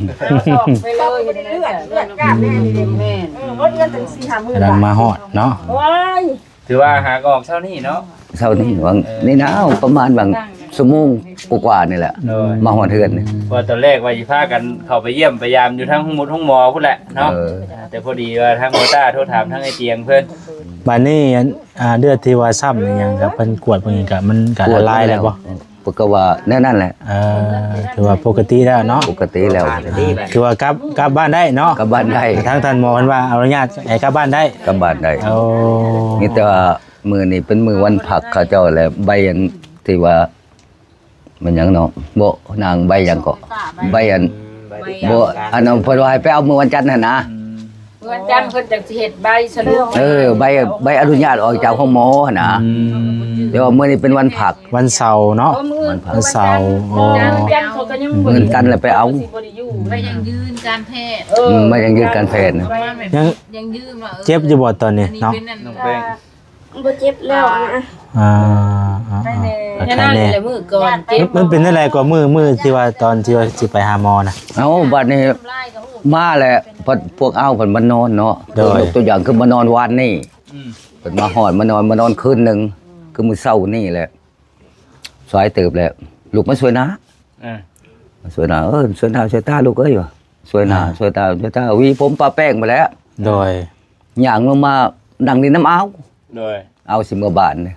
ໄປເລີຍ ເລືອດ ເລືອດ ການນີ້ ແມ່ນ ເອີ ບໍ່ເດືອນເຖິງສີ່ຫ້າມື້ ກຳລັງມາຮອດເນາະ ໂອ້ຍ ຖືວ່າຫາກໍອອກເຊົ້ານີ້ເນາະ ເຊົ້ານີ້ຫວ່າງ ເອີ ນີ້ນະ ປະມານຫວ່າງຊົ່ວໂມງກວ່າໆນີ້ແຫຼະ ໂດຍ ມາຮອດເຮືອນນີ້ ວ່າຕອນແລກວ່າຊິພາກັນເຂົ້າໄປຢ້ຽມໄປຢາມຢູ່ທາງໂຮງໝົດໂຮງໝໍພຸ້ນແຫຼະເນາະ ເອີ ແຕ່ພໍດີວ່າທາງບໍ່ຕ້າໂທຖາມທາງໄອ້ຕຽງເພິ່ນ ບາດນີ້ ອັນ ອ່າ ເລືອດທີ່ວ່າຊ້ຳອີ່ຫຍັງ ກໍເພິ່ນກວດເບິ່ງ ກໍມັນກໍລາຍແລ້ວບໍ່? ເພິ່ນກໍວ່າແນວນັ້ນແຫຼະ ເອີ ຖືວ່າປົກກະຕິແລ້ວເນາະ ປົກກະຕິແລ້ວ ອ່າ ຖືວ່າກັບ ກັບບ້ານໄດ້ເນາະ ກັບບ້ານໄດ້ ທາງທ່ານໝໍເພິ່ນວ່າອະນຸຍາດໃຫ້ກັບບ້ານໄດ້ ກັບບ້ານໄດ້ ໂອ້ ມີແຕ່ວ່າມື້ນີ້ເປັນມື້ວັນພັກເຂົາເຈົ້າແຫຼະ ໃບອັນທີ່ວ່າ ແມ່ນຫຍັງເນາະ ບໍ່ ນາງໃບຫຍັງເກາະ ໃບອັນ ບໍ່ ອັນນັ້ນເພິ່ນວ່າໃຫ້ໄປເອົາມື້ວັນຈັນຫັ້ນນະ ອືມ ມື້ວັນຈັນເພິ່ນຈັ່ງຊິເຮັດໃບສະຫຼຸບ ເອີ ໃບ ໃບອະນຸຍາດອອກຈາກໂຮງໝໍຫັ້ນນະ ອືມ ແຕ່ວ່າມື້ນີ້ເປັນວັນພັກ ວັນເສົາເນາະ ເອີ ມື້ວັນເສົາ ອໍ ວັນຈັນເຂົາກໍຍັງ ມື້ຈັນແລ້ວໄປເອົາ ໃບຢັ້ງຢືນການແພດ ເອີ ອືມ ໃບຢັ້ງຢືນການແພດນະ ຍັງ ຍັງຢືນວ່າ ເອີ ເຈັບຢູ່ບໍ່ຕອນນີ້ເນາະ ນ້ອງແປ້ງ ບໍ່ເຈັບແລ້ວນະ ອ່າ ອ່າ ອ່າ ໄປແນ່ ໄປແນ່ ມື້ກ່ອນເຈັບ ມັນ ມັນເປັນຈັ່ງໃດກໍມື້ ມື້ທີ່ວ່າຕອນທີ່ວ່າຊິໄປຫາໝໍນະ ເອົ້າ ບັດນີ້ມາແລ້ວ ພວກເຮົາເພິ່ນມານອນເນາະ ໂດຍ ຍົກຕົວຢ່າງຄືມານອນວານນີ້ ອືມ ເພິ່ນມາຮອດ ມານອນ ມານອນຄືນໜຶ່ງ ຄືມື້ເຊົ້ານີ້ແຫຼະ ສາຍເຕີບແລ້ວ ລຸກມາຊ່ວຍໜ້າ ອ່າ ມາຊ່ວຍໜ້າ ເອີ ຊ່ວຍໜ້າຊ່ວຍຕາລູກເອີຍ ວ່າຊ່ວຍໜ້າ ອ່າ ຊ່ວຍຕາຊ່ວຍຕາ ຫວີຜົມປະແປ້ງໄປແລ້ວ ໂດຍ ຍ່າງລົງມານັ່ງຫຼິ້ນນຳອາວ ໂດຍ ອາວຊິເມືອບ້ານເດ້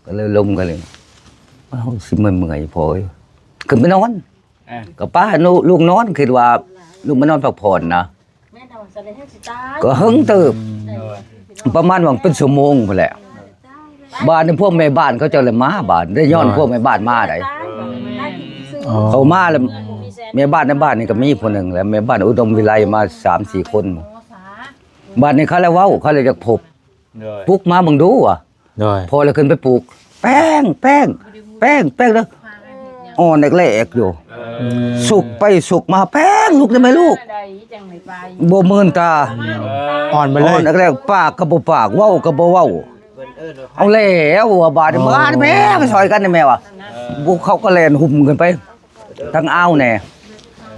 ກໍເລີຍລົມກັນເລີຍ ເອົາ ຊິເມື່ອຍໆ ພໍ່ເອີຍ ຂຶ້ນໄປນອນ ອ່າ ກໍປ້າລູກ ລູກນອນ ຄິດວ່າລູກມານອນພັກຜ່ອນນະ ແມ່ນ ເຮົາວ່າຊັ້ນແຫຼະ ແຮງຊິຕາຍ ກໍເຫິງເຕີບ ອືມ ໂດຍ ປະມານວ່າເປັນຊົ່ວໂມງພຸ້ນແຫຼະ ບາດນີ້ພວກແມ່ບ້ານເຂົາເຈົ້າລະມາ ບາດໄດ້ຍ້ອນ ໂດຍ ພວກແມ່ບ້ານມາໄດ໋ ຕາຍ ອໍ ເຂົາມາແລ້ວ ແມ່ບ້ານໃນບ້ານນີ້ກໍມີຜູ້ໜຶ່ງແຫຼະ ແມ່ບ້ານອຸດົມວິໄລມາສາມສີ່ຄົນ ບາດນີ້ເຂົາລະເວົ້າ ເຂົາລະຢາກພົບ ໂດຍ ປຸກມາເບິ່ງດູວ່າ ໂດຍ ພໍລະຂຶ້ນໄປປຸກ ແປ້ງ ແປ້ງ ແປ້ງ ແປ້ງເດີ ອ່ອນແອກແລກຢູ່ ເອີ ສຸກໄປສຸກມາ ແປ້ງ ລຸກໄດ້ໄໝລູກ ບໍ່ມື່ນຕາ ເອີ ອ່ອນໄປເລີຍ ອ່ອນແອກແລກ ປາກກໍບໍ່ປາກ ເວົ້າກໍບໍ່ເວົ້າ ເອົາແລ້ວວ່າບາດນີ້ ອໍ ມາແມ່ ມາຊ່ອຍກັນແມ່ວ່າ ເອີ ພວກເຂົາກໍແລ່ນຫຸ້ມຂຶ້ນໄປ ທາງອ່າວແດ່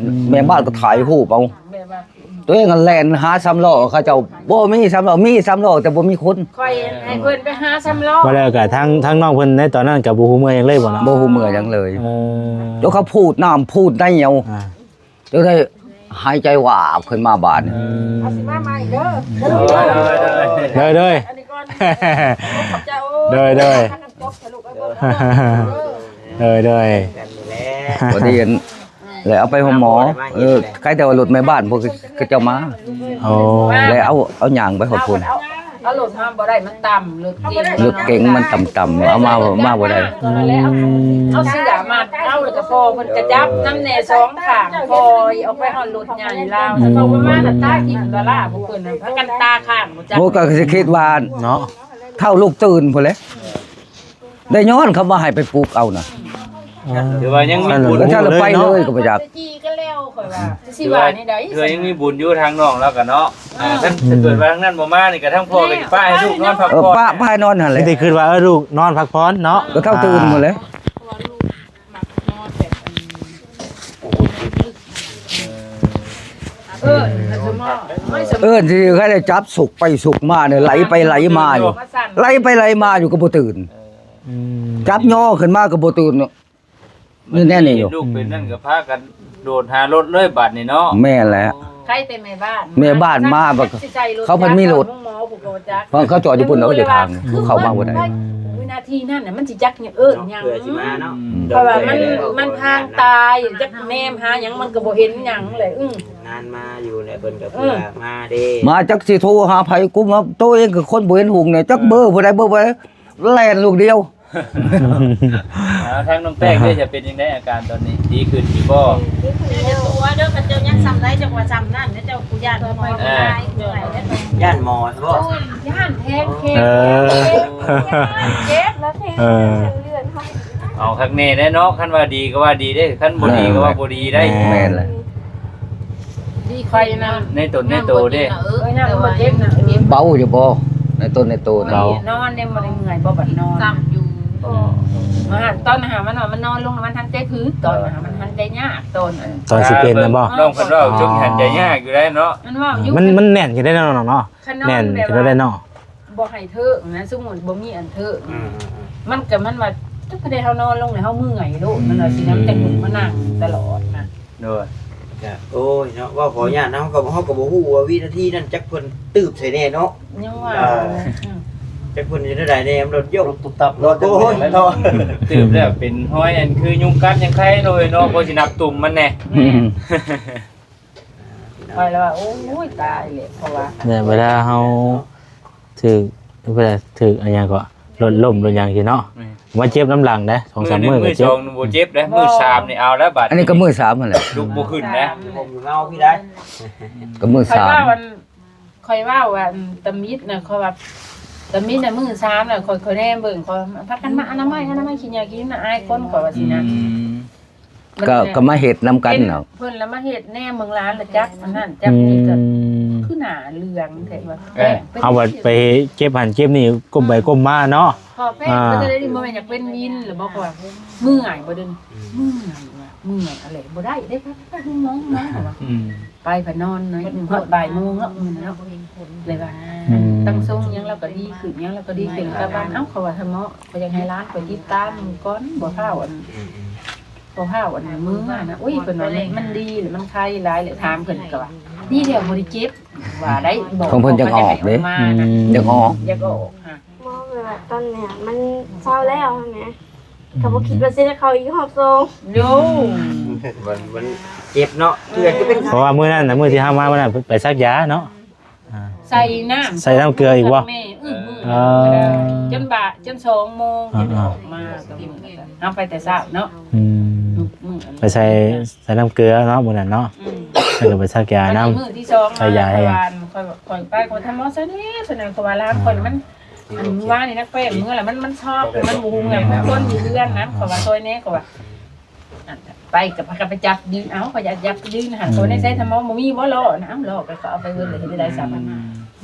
ອືມ ແມ່ບ້ານກໍຖ່າຍຮູບເອົາ ແບບວ່າ ຕົວເອງກໍແລ່ນຫາສາມລໍ້ ເຂົາເຈົ້າບໍ່ມີສາມລໍ້ ມີສາມລໍ້ແຕ່ບໍ່ມີຄົນ ຂ້ອຍໃຫ້ເພິ່ນໄປຫາສາມລໍ້ ບໍ່ແລ້ວກໍທາງ ທາງນ້ອງເພິ່ນໃນຕອນນັ້ນກໍບໍ່ຮູ້ເມື່ອຫຍັງເລີຍບໍ່ເນາະ ບໍ່ຮູ້ເມື່ອຫຍັງເລີຍ ເອີ ແລ້ວເຂົາພູດນ້ຳພູດໃນເອົາ ອ່າ ຈົນໄດ້ຫາຍໃຈວາບຂຶ້ນມາບາດນີ້ ອືມ ເອົາຊິມາໃໝ່ເດີ ໂດຍ ໂດຍ ອັນນີ້ກ່ອນ ຂອບໃຈ ໂດຍ ໂດຍ ນ້ຳຕົກທະລຸໄປເບິ່ງ ໂດຍ ໂດຍ ກັນນີ້ແຫຼະ ພໍດີອັນ ແລ້ວເອົາໄປໂຮງໝໍ ເອີ ໃກ້ແຕ່ວ່າລົດແມ່ບ້ານພວກເຂົາເຈົ້າມາ ໂອ້ ແລ້ວເອົາ ເອົາຍ່າງໄປຮອດພຸ້ນ ເອົາລົດມາບໍ່ໄດ້ ມັນຕ່ຳ ລົດເກັງ ລົດເກັງມັນຕ່ຳໆ ເອົາມາ ມາບໍ່ໄດ້ ອືມ ເອົາເສື້ອມັດ ເອົາແລ້ວກໍພໍ້ເພິ່ນກະຈັບນຳແດ່ສອງຂ້າງ ພໍ້ອອກໄປຮອດລົດໃຫຍ່ລາວ ອືມ ເຂົາກໍມາແລ້ວຕາຖິ້ມຕາລາ ພວກເພິ່ນນະ ພາກັນຕາຄ້າງບໍ່ຈັກ ໂອ້ ກໍຊິຄິດວ່າເນາະ ເຖົ້າລູກຕື່ນພຸ້ນແຫຼະ ໄດ້ຍ້ອນເຂົາວ່າໃຫ້ໄປປຸກເອົານະ ຖືວ່າຍັງມີບຸນ ກໍຖ້າລະໄປເລີຍກໍບໍ່ຢາກ ຊິວ່າແນວໃດ ຖືວ່າຍັງມີບຸນຢູ່ທາງນ້ອງລາວກໍເນາະ ອ່າ ຄັນ ອືມ ຖ້າເກີດວ່າທາງນັ້ນບໍ່ມານີ້ກໍທາງພໍ່ກໍຊິປະໃຫ້ລູກນອນພັກຜ່ອນ ເອີ ປະ ປະໃຫ້ນອນຫັ້ນແຫຼະ ມີແຕ່ຄິດວ່າ ເອີ ລູກນອນພັກຜ່ອນເນາະ ກໍເຖົ້າຕື່ນໝົດແຫຼະ ເພາະວ່າລູກມັກນອນແບບ ເອີ ເອີ້ນຊິໃຫ້ໄດ້ຈັບສຸກໄປສຸກມານີ້ ໄຫຼໄປໄຫຼມາຢູ່ ໄຫຼໄປໄຫຼມາຢູ່ກໍບໍ່ຕື່ນ ອືມ ຈັບຍໍຂຶ້ນມາກໍບໍ່ຕື່ນ ນີ້ແນ່ນີ້ຢູ່ ເຫັນລູກເປັນນັ້ນກໍພາກັນໂດດຫາລົດເລີຍບາດນີ້ເນາະ ແມ່ນແຫຼະ ໃຜແຕ່ແມ່ບ້ານ ແມ່ບ້ານມາ ເຂົາພັດມີລົດ ເຂົາຈອດຢູ່ພຸ້ນ ເຂົາຈະທາງ ເຂົາເຂົ້າມາບໍ່ໄດ້ ວິນາທີນັ້ນນະ ມັນຊິຈັກເອີ້ນຫຍັງ ເພື່ອຊິມາເນາະ ອືມ ເພາະວ່າມັນ ມັນທາງຕາຍ ຈັກແນມຫາຫຍັງ ມັນກໍບໍ່ເຫັນຫຍັງແຫຼະ ອືມ ນານມາຢູ່ແຫຼະ ເພິ່ນກໍເພື່ອ ເອີ ມາເດ້ ມາຈັກຊິໂທຫາໃຜ ກູມາໂຕເອງກໍຄົນບໍ່ເຫັນຫຸງນີ້ ຈັກເບີຜູ້ໃດເບີຜູ້ໃດ ແລ່ນລູກດຽວ ອ່າ ທາງນ້ອງແປ້ງເດ້ ຈະເປັນຈັ່ງໃດອາການຕອນນີ້ ດີຂຶ້ນຢູ່ບໍ່? ດີຂຶ້ນແລ້ວ ຢ່າຕົວະເດີ ຄັນເຈົ້າຍັງສ່ຳໃດ ເຈົ້າວ່າສ່ຳນັ້ນ ແລ້ວເຈົ້າ ຢ້ານໝໍ ເອີ ຢ້ານໝໍບໍ? ໂອ້ຍ ຢ້ານແທງເຂັມ ເອີ ເຈັບແລ້ວແທງ ເອີ ເລືອດ ເອົາຄັກແນ່ເດ້ເນາະ ຄັນວ່າດີກໍວ່າດີເດ້ ຄັນບໍ່ດີກໍວ່າບໍ່ດີໄດ໋ ແມ່ນແຫຼະ ດີໄຄນະ ໃນຕົນໃນໂຕເດ້ ເອີ ຍ່າງບໍ່ເຈັບນະ ເບົາຢູ່ບໍ່ ໃນຕົນໃນໂຕນະ? ເບົາ ນອນເດ້ ບໍ່ໄດ້ເມື່ອຍບໍ່ ບັດນອນ ຊ້ຳຢູ່ ມາຫາຕອນຫາມັນວ່າມັນນອນລົງ ມັນຫັນໃຈຜືດ ຕອນຫາມັນຫັນໃຈຍາກ ຕອນອັນ ຕອນຊິເປັນນະບໍ່? ນ້ອງເພິ່ນເວົ້າ ອໍ ຈົນຫັນໃຈຍາກຢູ່ໄດ້ເນາະ ມັນເວົ້າຢູ່ ມັນ ມັນແໜ້ນຢູ່ໄດ້ເນາະ ນ້ອງເນາະ ແໜ້ນຢູ່ໄດ້ເນາະ ບໍ່ໃຫ້ເທີງນະ ສົມມຸດບໍ່ມີອັນເທີງ ອືມໆໆ ມັນກໍ ມັນວ່າ ຈັກໄດ້ເຮົານອນລົງແລ້ວເຮົາເມື່ອຍໂລດ ມັນວ່າຊິນຳ ອືມ ຈັ່ງລຸກມານັ່ງຕະຫຼອດນະ ໂດຍ ກະ ໂອ້ຍເນາະ ເວົ້າຂໍອະນຸຍາດນະ ເຮົາກໍ ເຮົາກໍບໍ່ຮູ້ວ່າວິນາທີນັ້ນ ຈັກເພິ່ນຕື້ບໃສແດ່ເນາະ ຍັງວ່າ ອ່າ ອືມ ຈັກເພິ່ນເຮັດແນວໃດແດ່ ມັນໂດດໂຍກ ຕຸບຕັບ ໂດດ ໂອ້ຍເນາະ ຕື່ມແລ້ວເປັນຮອຍ ອັນຄືຍຸງກັດຍັງໄຄເນາະ ເອີຍເນາະ ພໍຊິນັບຕຸ່ມມັນແດ່ ແມ່ນ ຂ້ອຍລະວ່າ ໂອ້ຍ ຕາຍແລ້ວ ເພາະວ່າ ແຕ່ເວລາເຮົາຖືກ ເວລາຖືກອັນຫຍັງກໍ ລົດລົ້ມລົດຫຍັງຊີ້ເນາະ ແມ່ນ ມາເຈັບນຳຫຼັງເດ້ ສອງສາມມື້ກໍເຈັບ ມື້ໜຶ່ງມື້ສອງບໍ່ເຈັບເດ້ ມື້ສາມນີ້ເອົາແລ້ວບາດ ອັນນີ້ກໍມື້ສາມຫັ້ນແຫຼະ ລຸກບໍ່ຂຶ້ນນະ ຜົມຢູ່ເງົາພີ້ໄດ໋ ກໍມື້ສາມ ຂ້ອຍວ່າອັນ ຂ້ອຍເວົ້າອັນຕຳອິດນະ ຂ້ອຍວ່າຕຳອິດນະ ມື້ສາມນະ ຂ້ອຍ ຂ້ອຍແນມເບິ່ງ ຂ້ອຍພາກັນມາອະນາໄມ ອະນາໄມ ຂີ້ເຫຍື້ອຂີ້ຫຍັງນະ ອາຍຄົນ ຂ້ອຍວ່າຊີ້ນະ ອືມ ກໍ ກໍມາເຮັດນຳກັນເນາະ ເພິ່ນລະມາເຮັດແນມເບິ່ງຫຼານລະຈັບອັນນັ້ນຈັບນີ້ກໍ ອືມ ຄືໜ້າເຫຼືອງແທ້ວ່າ ເອີ ເຮົາບັດໄປເຈັບຫັ້ນເຈັບນີ້ ກົ້ມໄປກົ້ມມາເນາະ ພໍແພດ ອ່າ ເພິ່ນຈະໄດ້ບໍ່ແມ່ນຢາກເປັນວິນລະບໍ່ ເພາະວ່າເມື່ອຍບໍ່ເດ້ ອືມ ເມື່ອຍວ່າ ເມື່ອຍອະໄລບໍ່ໄດ້ເດ້ ໄປ ໄປ ໄປ ໝໍ ໝໍ ວ່າ ອືມ ໄປພະນອນເນາະ ຮອດບ່າຍໂມງເນາະ ມື້ນັ້ນເນາະ ເລີຍວ່າ ອືມ ຕັ້ງຊົງຫຍັງລາວກໍດີຂຶ້ນ ຫຍັງລາວກໍດີຂຶ້ນ ກັບບ້ານ ເອົ້າ ເຂົາວ່າ ທ່ານໝໍ ຂ້ອຍຢາກໃຫ້ຫຼານຂ້ອຍຕິດຕາມກ່ອນ ບໍ່ຟ້າວອັນ ອືມໆ ບໍ່ຟ້າວອັນເມືອນະ ໂອ້ຍ ເພິ່ນວ່າມັນ ມັນດີ ມັນໄຄຫຼາຍ ແລະຖາມເພິ່ນກໍວ່າ ດີແລ້ວບໍ່ໄດ້ເຈັບ ວ່າໄດ້ ຂອງເພິ່ນຢາກອອກເດ້ ຢາກອອກ ຢາກອອກ ບໍ່ ແບບວ່າຕອນເນີ້ຍມັນເຊົາແລ້ວຫັ້ນແຫຼະ ກໍບໍ່ຄິດວ່າຊິໄດ້ເຂົ້າອີກຮອບສອງ ໂຍ ມັນ ມັນເຈັບເນາະ ຄືຈະເປັນ ເພາະວ່າມື້ນັ້ນນະ ມື້ທີ່ເຮົາມາມື້ນັ້ນ ໄປສັກຢາເນາະ ອ່າ ໃສ່ນ້ຳ ໃສ່ນ້ຳເກືອອີກບໍ່? ແມ່ ອື ມື້ນັ້ນ ເອີ ຈົນບ່າຍ ຈົນສອງໂມງ ອ່າ ຈຶ່ງອອກມາ ເຮົາໄປແຕ່ເຊົ້າເນາະ ອືມ ມື້ ມື້ ໄປໃສ່ ໃສ່ນ້ຳເກືອເນາະ ມື້ນັ້ນເນາະ ອືມ ແລ້ວກໍໄປສັກຢານຳ ມື້ທີສອງ ໃສ່ຢາໃຫ້ ຂ້ອຍ ຂ້ອຍໄປ ຂ້ອຍ ທ່ານໝໍ ໃສ່ແດ່ ໃສ່ແດ່ ເພາະວ່າຫຼານຂ້ອຍ ອ່າ ມັນ ອັນວານນີ້ນະ ແປ້ງເມືອລະ ມັນ ມັນຊອກ ມັນບໍ່ຮູ້ຫຍັງ ຄົນຢູ່ເຮືອນນະ ເຂົາວ່າຊ່ອຍແດ່ ເຂົາວ່າ ອັນ ໄປກໍພາກັນໄປຈັບຢືນ ເອົ້າ ເຂົາຢາກຈັບຢືນຫັ້ນ ເຂົາໄດ້ໃຊ້ທຳມອງ ບໍ່ມີບໍ່ລໍ້ນະ ເອົ້າ ລໍ້ກໍເຂົາເອົາໄປເບິດ ແລ້ວເຮັດໄດ້ໃດຊະ ອືມ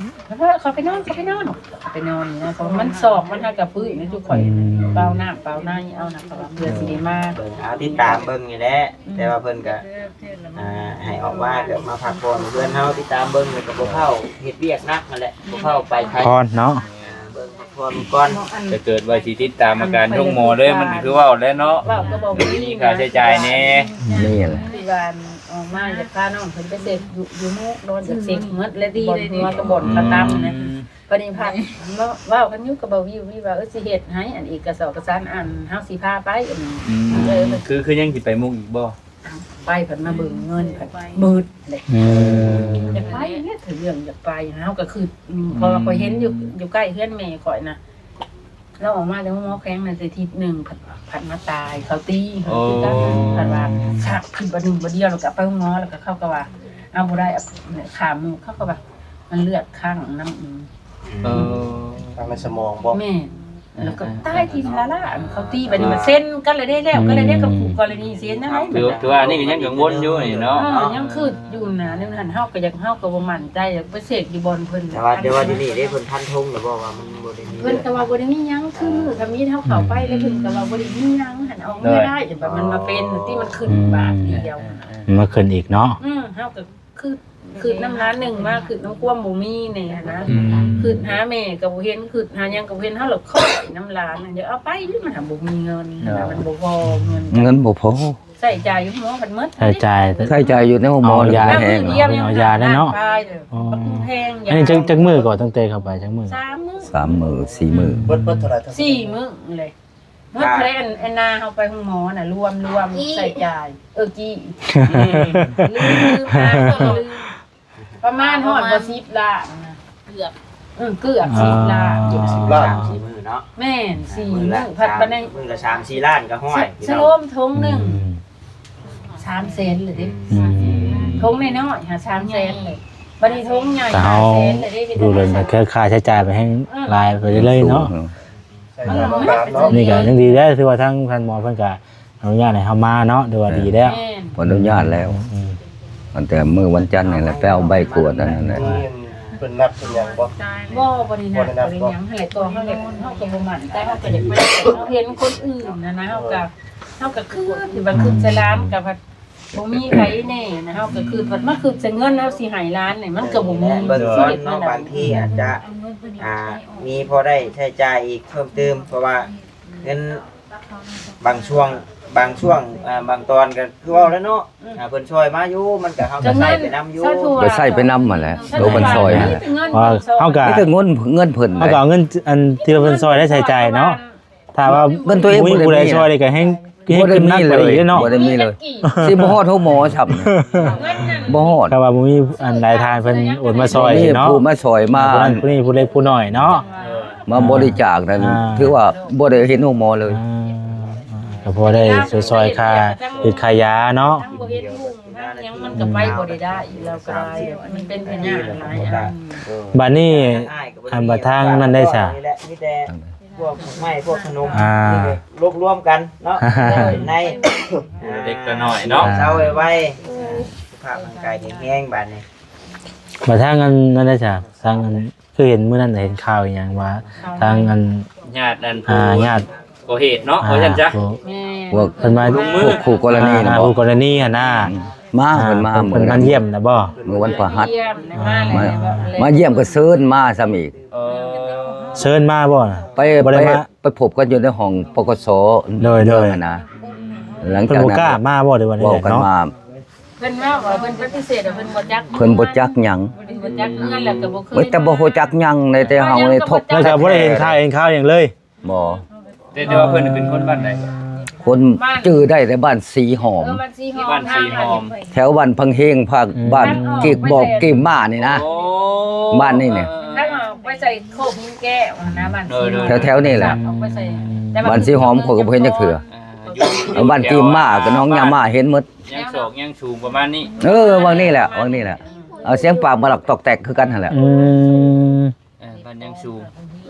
ເຂົາໄປນອນ ເຂົາໄປນອນ ເຂົາໄປນອນນະ ເພາະມັນຊອກ ມັນຫາກະຟື້ນນະ ທຸກຂ້ອຍ ອືມ ເປົານ້ຳເປົາໃນເອົານະ ເຂົາວ່າເພື່ອຊິໄດ້ມາ ເບິ່ງ ເອົາ ຕິດຕາມເບິ່ງນີ້ແຫຼະ ອືມ ແຕ່ວ່າເພິ່ນກໍ ອ່າ ໃຫ້ອອກມາກໍມາພັກຜ່ອນເຮືອນເຮົາ ຕິດຕາມເບິ່ງ ແລ້ວກໍບໍ່ເຝົ້າເຮັດວຽກໜັກຫັ້ນແຫຼະ ບໍ່ເຝົ້າໄປໃສ ພັກຜ່ອນເນາະ ອ່າ ເບິ່ງ ຜ່ອນກ່ອນ ຖ້າເກີດວ່າຊິຕິດຕາມອາການໂຮງໝໍເລີຍ ມັນກໍຄືເວົ້າແຫຼະເນາະ ເວົ້າກໍບໍ່ມີ ມີຄ່າໃຊ້ຈ່າຍແດ່ ນີ້ແຫຼະ ຄືວ່າອອກມາຢາກພານ້ອງເພິ່ນໄປເຊັກຢູ່ ຢູ່ໝູ່ນອນ ຢາກເຊັກໝົດແຫຼະ ບ່ອນຫົວກັບບ່ອນຂາຕ່ຳນະ ອືມ ບັດນີ້ພັດເວົ້າກັນຢູ່ກັບບ່າວວິວ ວິວວ່າ ເອີ ຊິເຮັດໃຫ້ ອັນເອກະສອກກະສານ ອັນເຮົາຊິພາໄປ ອັນ ອືມ ເອີ ຄື ຄືຍັງຊິໄປມຸກອີກບໍ່? ໄປພັດມາເບິ່ງເງິນພັດໝົດເລີຍ ອືມ ຢາກໄປເລີຍ ເຖິງເລື່ອງຢາກໄປ ເຮົາກໍຄື ອືມ ເພາະວ່າຂ້ອຍເຫັນຢູ່ ຢູ່ໃກ້ເຮືອນແມ່ຂ້ອຍນະ ລາວອອກມາແຕ່ໂຮງໝໍແຂວງນັ້ນ ໄດ້ທິດໜຶ່ງ ພັດ ພັດມາຕາຍ ເຂົາຕີ ໂອ້ ຄືກັນ ພັດວ່າຊັກຂຶ້ນບາດໜຶ່ງບາດດຽວ ແລ້ວກໍໄປໂຮງໝໍ ແລ້ວກໍເຂົາກໍວ່າ ເອົາບໍ່ໄດ້ ຂ້າມມື້ ເຂົາກໍວ່າ ມັນເລືອດຄ້າງນຳ ເອີ ທາງໃນສະໝອງບໍ່? ແມ່ນ ແລ້ວກໍຕາຍທີ່ລະລະ ອັນເຂົາຕີບາດນີ້ມັນເຊັນກັນແລ້ວເດ້ ແລ້ວກໍແລ້ວເດ້ ກັບຄູ່ກໍລະນີເຊັນນັ້ນແຫຼະ ຖື ຖືວ່າອັນນີ້ກໍຍັງກັງວົນຢູ່ນີ້ເນາະ ເອີ ຍັງຄຶດຢູ່ນະ ແນວນັ້ນເຮົາກໍຢາກ ເຮົາກໍບໍ່ໝັ້ນໃຈ ຢາກໄປເຊັກຢູ່ບ່ອນເພິ່ນ ແຕ່ວ່າ ແຕ່ວ່າດຽວນີ້ເດ້ ເພິ່ນຟັນທົງແລ້ວບໍ່ວ່າມັນບໍ່ໄດ້ມີ ເພິ່ນກໍວ່າບໍ່ໄດ້ມີຫຍັງ ຄືມື້ທຳອິດເຮົາເຂົ້າໄປ ແລ້ວເພິ່ນກໍວ່າບໍ່ໄດ້ມີຫຍັງ ຫັ້ນເອົາເມືອໄດ້ ແຕ່ວ່າມັນມາເປັນທີ່ມັນຂຶ້ນບາດດຽວ ມາຂຶ້ນອີກເນາະ ອື ເຮົາກໍ ຄຶດ ຄຶດນຳຫຼານໜຶ່ງມາ ຄຶດນຳຄວາມບໍ່ມີແດ່ຫັ້ນນະ ອືມ ຄຶດຫາແມ່ກໍບໍ່ເຫັນ ຄຶດຫາຫຍັງກໍບໍ່ເຫັນ ເຮົາລະຄອຍນຳຫຼານ ຢາກເອົາໄປຢູ່ ມັນຫາບໍ່ມີເງິນ ເອີ ມັນບໍ່ພໍເງິນ ເງິນບໍ່ພໍ ໃຊ້ຈ່າຍຢູ່ໂຮງໝໍພັດໝົດ ໃຊ້ຈ່າຍ ໃຊ້ຈ່າຍຢູ່ໃນໂຮງໝໍ ເອົາຢາ ແຮງ ເອົາຢາໄດ້ເນາະ ບັກແພງ ອັນນີ້ຈັກ ຈັກມື້ກໍ ຕັ້ງແຕ່ເຂົ້າໄປຈັກມື້? ສາມມື້ ສາມມື້ ສີ່ມື້ ເບິດ ເບິດເທົ່າໃດ? ສີ່ມື້ເລີຍ. ໝົດເທົ່າໃດ ອັນ ອັນນາເຮົາໄປໂຮງໝໍນະ ລວມ ລວມ ອີ ໃຊ້ຈ່າຍ ເອີ ກີ້ ລືມ ລືມ ອ່າ ລືມ ປະມານຮອດບໍ່ສິບລ້ານນະ ເກືອບ ເອີ ເກືອບສິບລ້ານ ອ່າ ເກືອບສິບລ້ານ ສາມສີ່ມື້ເນາະ ແມ່ນ ສີ່ມື້ ມື້ລະ ພັດບັດນີ້ ມື້ລະສາມສີ່ລ້ານກໍຮ້ອຍ ສະໂລມ ຖົງໜຶ່ງ ອືມ ສາມແສນເລີຍເດ້ ອືມ ຖົງນ້ອຍໆຫາ ສາມແສນເລີຍ ບັດນີ້ຖົງໃຫຍ່ ຫ້າແສນເລີຍເດ້ ດູແລ້ວເຄື່ອງຄ່າໃຊ້ຈ່າຍໄປແຮງ ເອີ ຫຼາຍໄປເລື້ອຍໆເນາະ ມັນລຳບາກເນາະ ນີ້ກໍຍັງດີແລ້ວ ຖືວ່າທາງທ່ານໝໍເພິ່ນກໍອະນຸຍາດໃຫ້ເຮົາມາເນາະ ຖືວ່າດີແລ້ວ ແມ່ນ ເພິ່ນອະນຸຍາດແລ້ວ ອືມ ອັນແຕ່ມື້ວັນຈັນນີ້ແຫຼະ ໄປເອົາໃບກວດອັນນັ້ນແຫຼະ. ເພິ່ນນັດເພິ່ນຫຍັງບໍ່? ບໍ່ ບໍ່ໄດ້ນັດ ບໍ່ໄດ້ນັດ ບໍ່ໄດ້ຫຍັງຫັ້ນແຫຼະ. ຕົວເຮົາເອງເຮົາກໍບໍ່ໝັ້ນໃຈ ເຮົາກໍຢາກໄປ ເຮົາເຫັນຄົນອື່ນນະນະ ເຮົາກໍ ເຮົາກໍຄຶດ ທີ່ວ່າຄຶດໃສ່ຫຼານກໍພັດບໍ່ມີໃຜແນ່ນະ ເຮົາກໍຄຶດ ພັດມາຄຶດໃສ່ເງິນເຮົາຊິໃຫ້ຫຼານນີ້ ມັນກໍບໍ່ມີ ເບິ່ງກ່ອນເນາະ ບາງທີອາດຈະ ອ່າ ມີພໍໄດ້ໃຊ້ຈ່າຍອີກເພີ່ມຕື່ມ ເພາະວ່າເງິນ ບາງຊ່ວງ ບາງຊ່ວງ ອ່າ ບາງຕອນກໍຄືເວົ້າແລ້ວເນາະ ອືມ ອ່າ ເພິ່ນຊ່ອຍມາຢູ່ ມັນກໍ ເຮົາກໍໃຊ້ໄປນຳຢູ່ ກໍໃຊ້ໄປນຳຫັ້ນແຫຼະ ໂຕເພິ່ນຊ່ອຍຫັ້ນແຫຼະ ເຮົາກໍ ມີແຕ່ເງິນ ເງິນເພິ່ນ ເຮົາກໍເອົາເງິນອັນທີ່ວ່າເພິ່ນຊ່ອຍໄດ້ໃຊ້ຈ່າຍເນາະ ຖ້າວ່າເງິນຕົວເອງບໍ່ມີຜູ້ໃດຊ່ອຍນີ້ກໍແຮງ ບໍ່ໄດ້ມີເລີຍເນາະ ບໍ່ໄດ້ມີເລີຍ ຊິບໍ່ຮອດໂຮງໝໍຊ້ຳ ບໍ່ຮອດ ຖ້າວ່າບໍ່ມີອັນໃດທາງເພິ່ນໂອນມາຊ່ອຍເນາະ ຜູ້ມາຊ່ອຍມາ ຜູ້ນັ້ນຜູ້ນີ້ຜູ້ເລັກຜູ້ນ້ອຍເນາະ ມາບໍລິຈາກນັ້ນ ອ່າ ຖືວ່າບໍ່ໄດ້ເຫັນໂຮງໝໍເລີຍ ອ່າ ກໍພໍໄດ້ຊ່ອຍໆຄ່າເຮັດຄ່າຢາເນາະ ທັງບໍ່ເຫັນຮຸ່ງທັງຫຍັງມັນກໍໄປບໍ່ໄດ້ ແລ້ວກໍໄດ້ ມັນເປັນພະຍາດຫຼາຍອັນ ບັດນີ້ ອັນບັດທາງນັ້ນໄດ້ຊະ ມີແຕ່ພວກໄມ້ພວກຂະໜົມ ອ່າ ນີ້ກໍລວບລວມກັນເນາະ ເປັນໃນ ເລັກນ້ອຍເນາະ ເຊົາໄວໆ ສຸຂະພາບຮ່າງກາຍແຂງແຮງບາດນີ້ ບັດທາງອັນນັ້ນໄດ້ຊະ ທາງອັນ ຄືເຫັນມື້ນັ້ນເຫັນຂ່າວອີ່ຫຍັງວ່າ ທາງອັນ ຍາດອັນ ອ່າ ຜູ້ ຍາດ ກໍ່ເຫດເນາະ ອ່າ ວ່າຊັ້ນຊະ ຜູ້ ແມ່ນ ພວກ ເພິ່ນມາ ພວກຄູ່ກໍລະນີນະ ອ່າ ບໍ່ ຄູ່ກໍລະນີຫັ້ນນະ ອືມ ມາ ອ່າ ເພິ່ນມາ ເພິ່ນ ເພິ່ນມາຢ້ຽມນະບໍ່? ມື້ວັນພະຫັດ ຢ້ຽມນະ ມາ ມາ ແລ້ວ ມາຢ້ຽມກໍເຊີນມາຊ້ຳອີກ ເອີ ເຊີນມາບໍ່ນະ? ໄປ ບໍ່ໄດ້ມາ ໄປ ໄປພົບກັນຢູ່ໃນຫ້ອງ ປກສ ໂດຍ ໂດຍ ເມືອງຫັ້ນນະ ຫຼັງຈາກນັ້ນ ເພິ່ນບໍ່ກ້າມາບໍ່ ຫຼືວ່າໃດເນາະ? ເວົ້າກັນມາ ເພິ່ນເວົ້າວ່າເພິ່ນປະຕິເສດ ເພິ່ນບໍ່ຈັກ ເພິ່ນບໍ່ຈັກຫຍັງ ບໍ່ໄດ້ຮູ້ຈັກເຮືອນ ແລ້ວກໍບໍ່ເຄີຍ ມີແຕ່ບໍ່ຮູ້ຈັກຫຍັງ ໃນແຕ່ເຮົາໃນທົບ ແລ້ວກໍບໍ່ໄດ້ເຫັນຂ່າວ ເຫັນຂ່າວຫຍັງເລີຍ ບໍ່ ແຕ່ ແຕ່ວ່າເພິ່ນເປັນຄົນບ້ານໃດ? ຄົນຈື່ໄດ້ແຕ່ບ້ານສີຫອມ ເອີ ບ້ານສີຫອມ ບ້ານສີຫອມ ແຖວບ້ານພັງເຮງ ພາກ ອືມ ບ້ານກີກບອກກີບມ້ານີ້ນະ ໂອ້ ບ້ານນີ້ນີ້ ເອີ ທາງອອກໄປໃສ່ໂຄກຫີນແກ້ວນະ ບ້ານສີຫອມ ໂດຍໆ ແຖວໆນີ້ແຫຼະ ອອກໄປໃສ່ ແຕ່ວ່າ ບ້ານສີຫອມຂ້ອຍກໍບໍ່ເຫັນຈັກເທື່ອ ອ່າ ຢູ່ ບ້ານກີບມ້າກັບໜອງຍາມ້າເຫັນໝົດ ຍັງສອກຍັງສູງປະມານນີ້ ເອີ ຫວ່າງນີ້ແຫຼະ ຫວ່າງນີ້ແຫຼະ ເອົາສຽງປາກມາລັກຕອກແຕກຄືກັນຫັ້ນແຫຼະ ອືມ ເອີ ບ້ານຍັງສູງ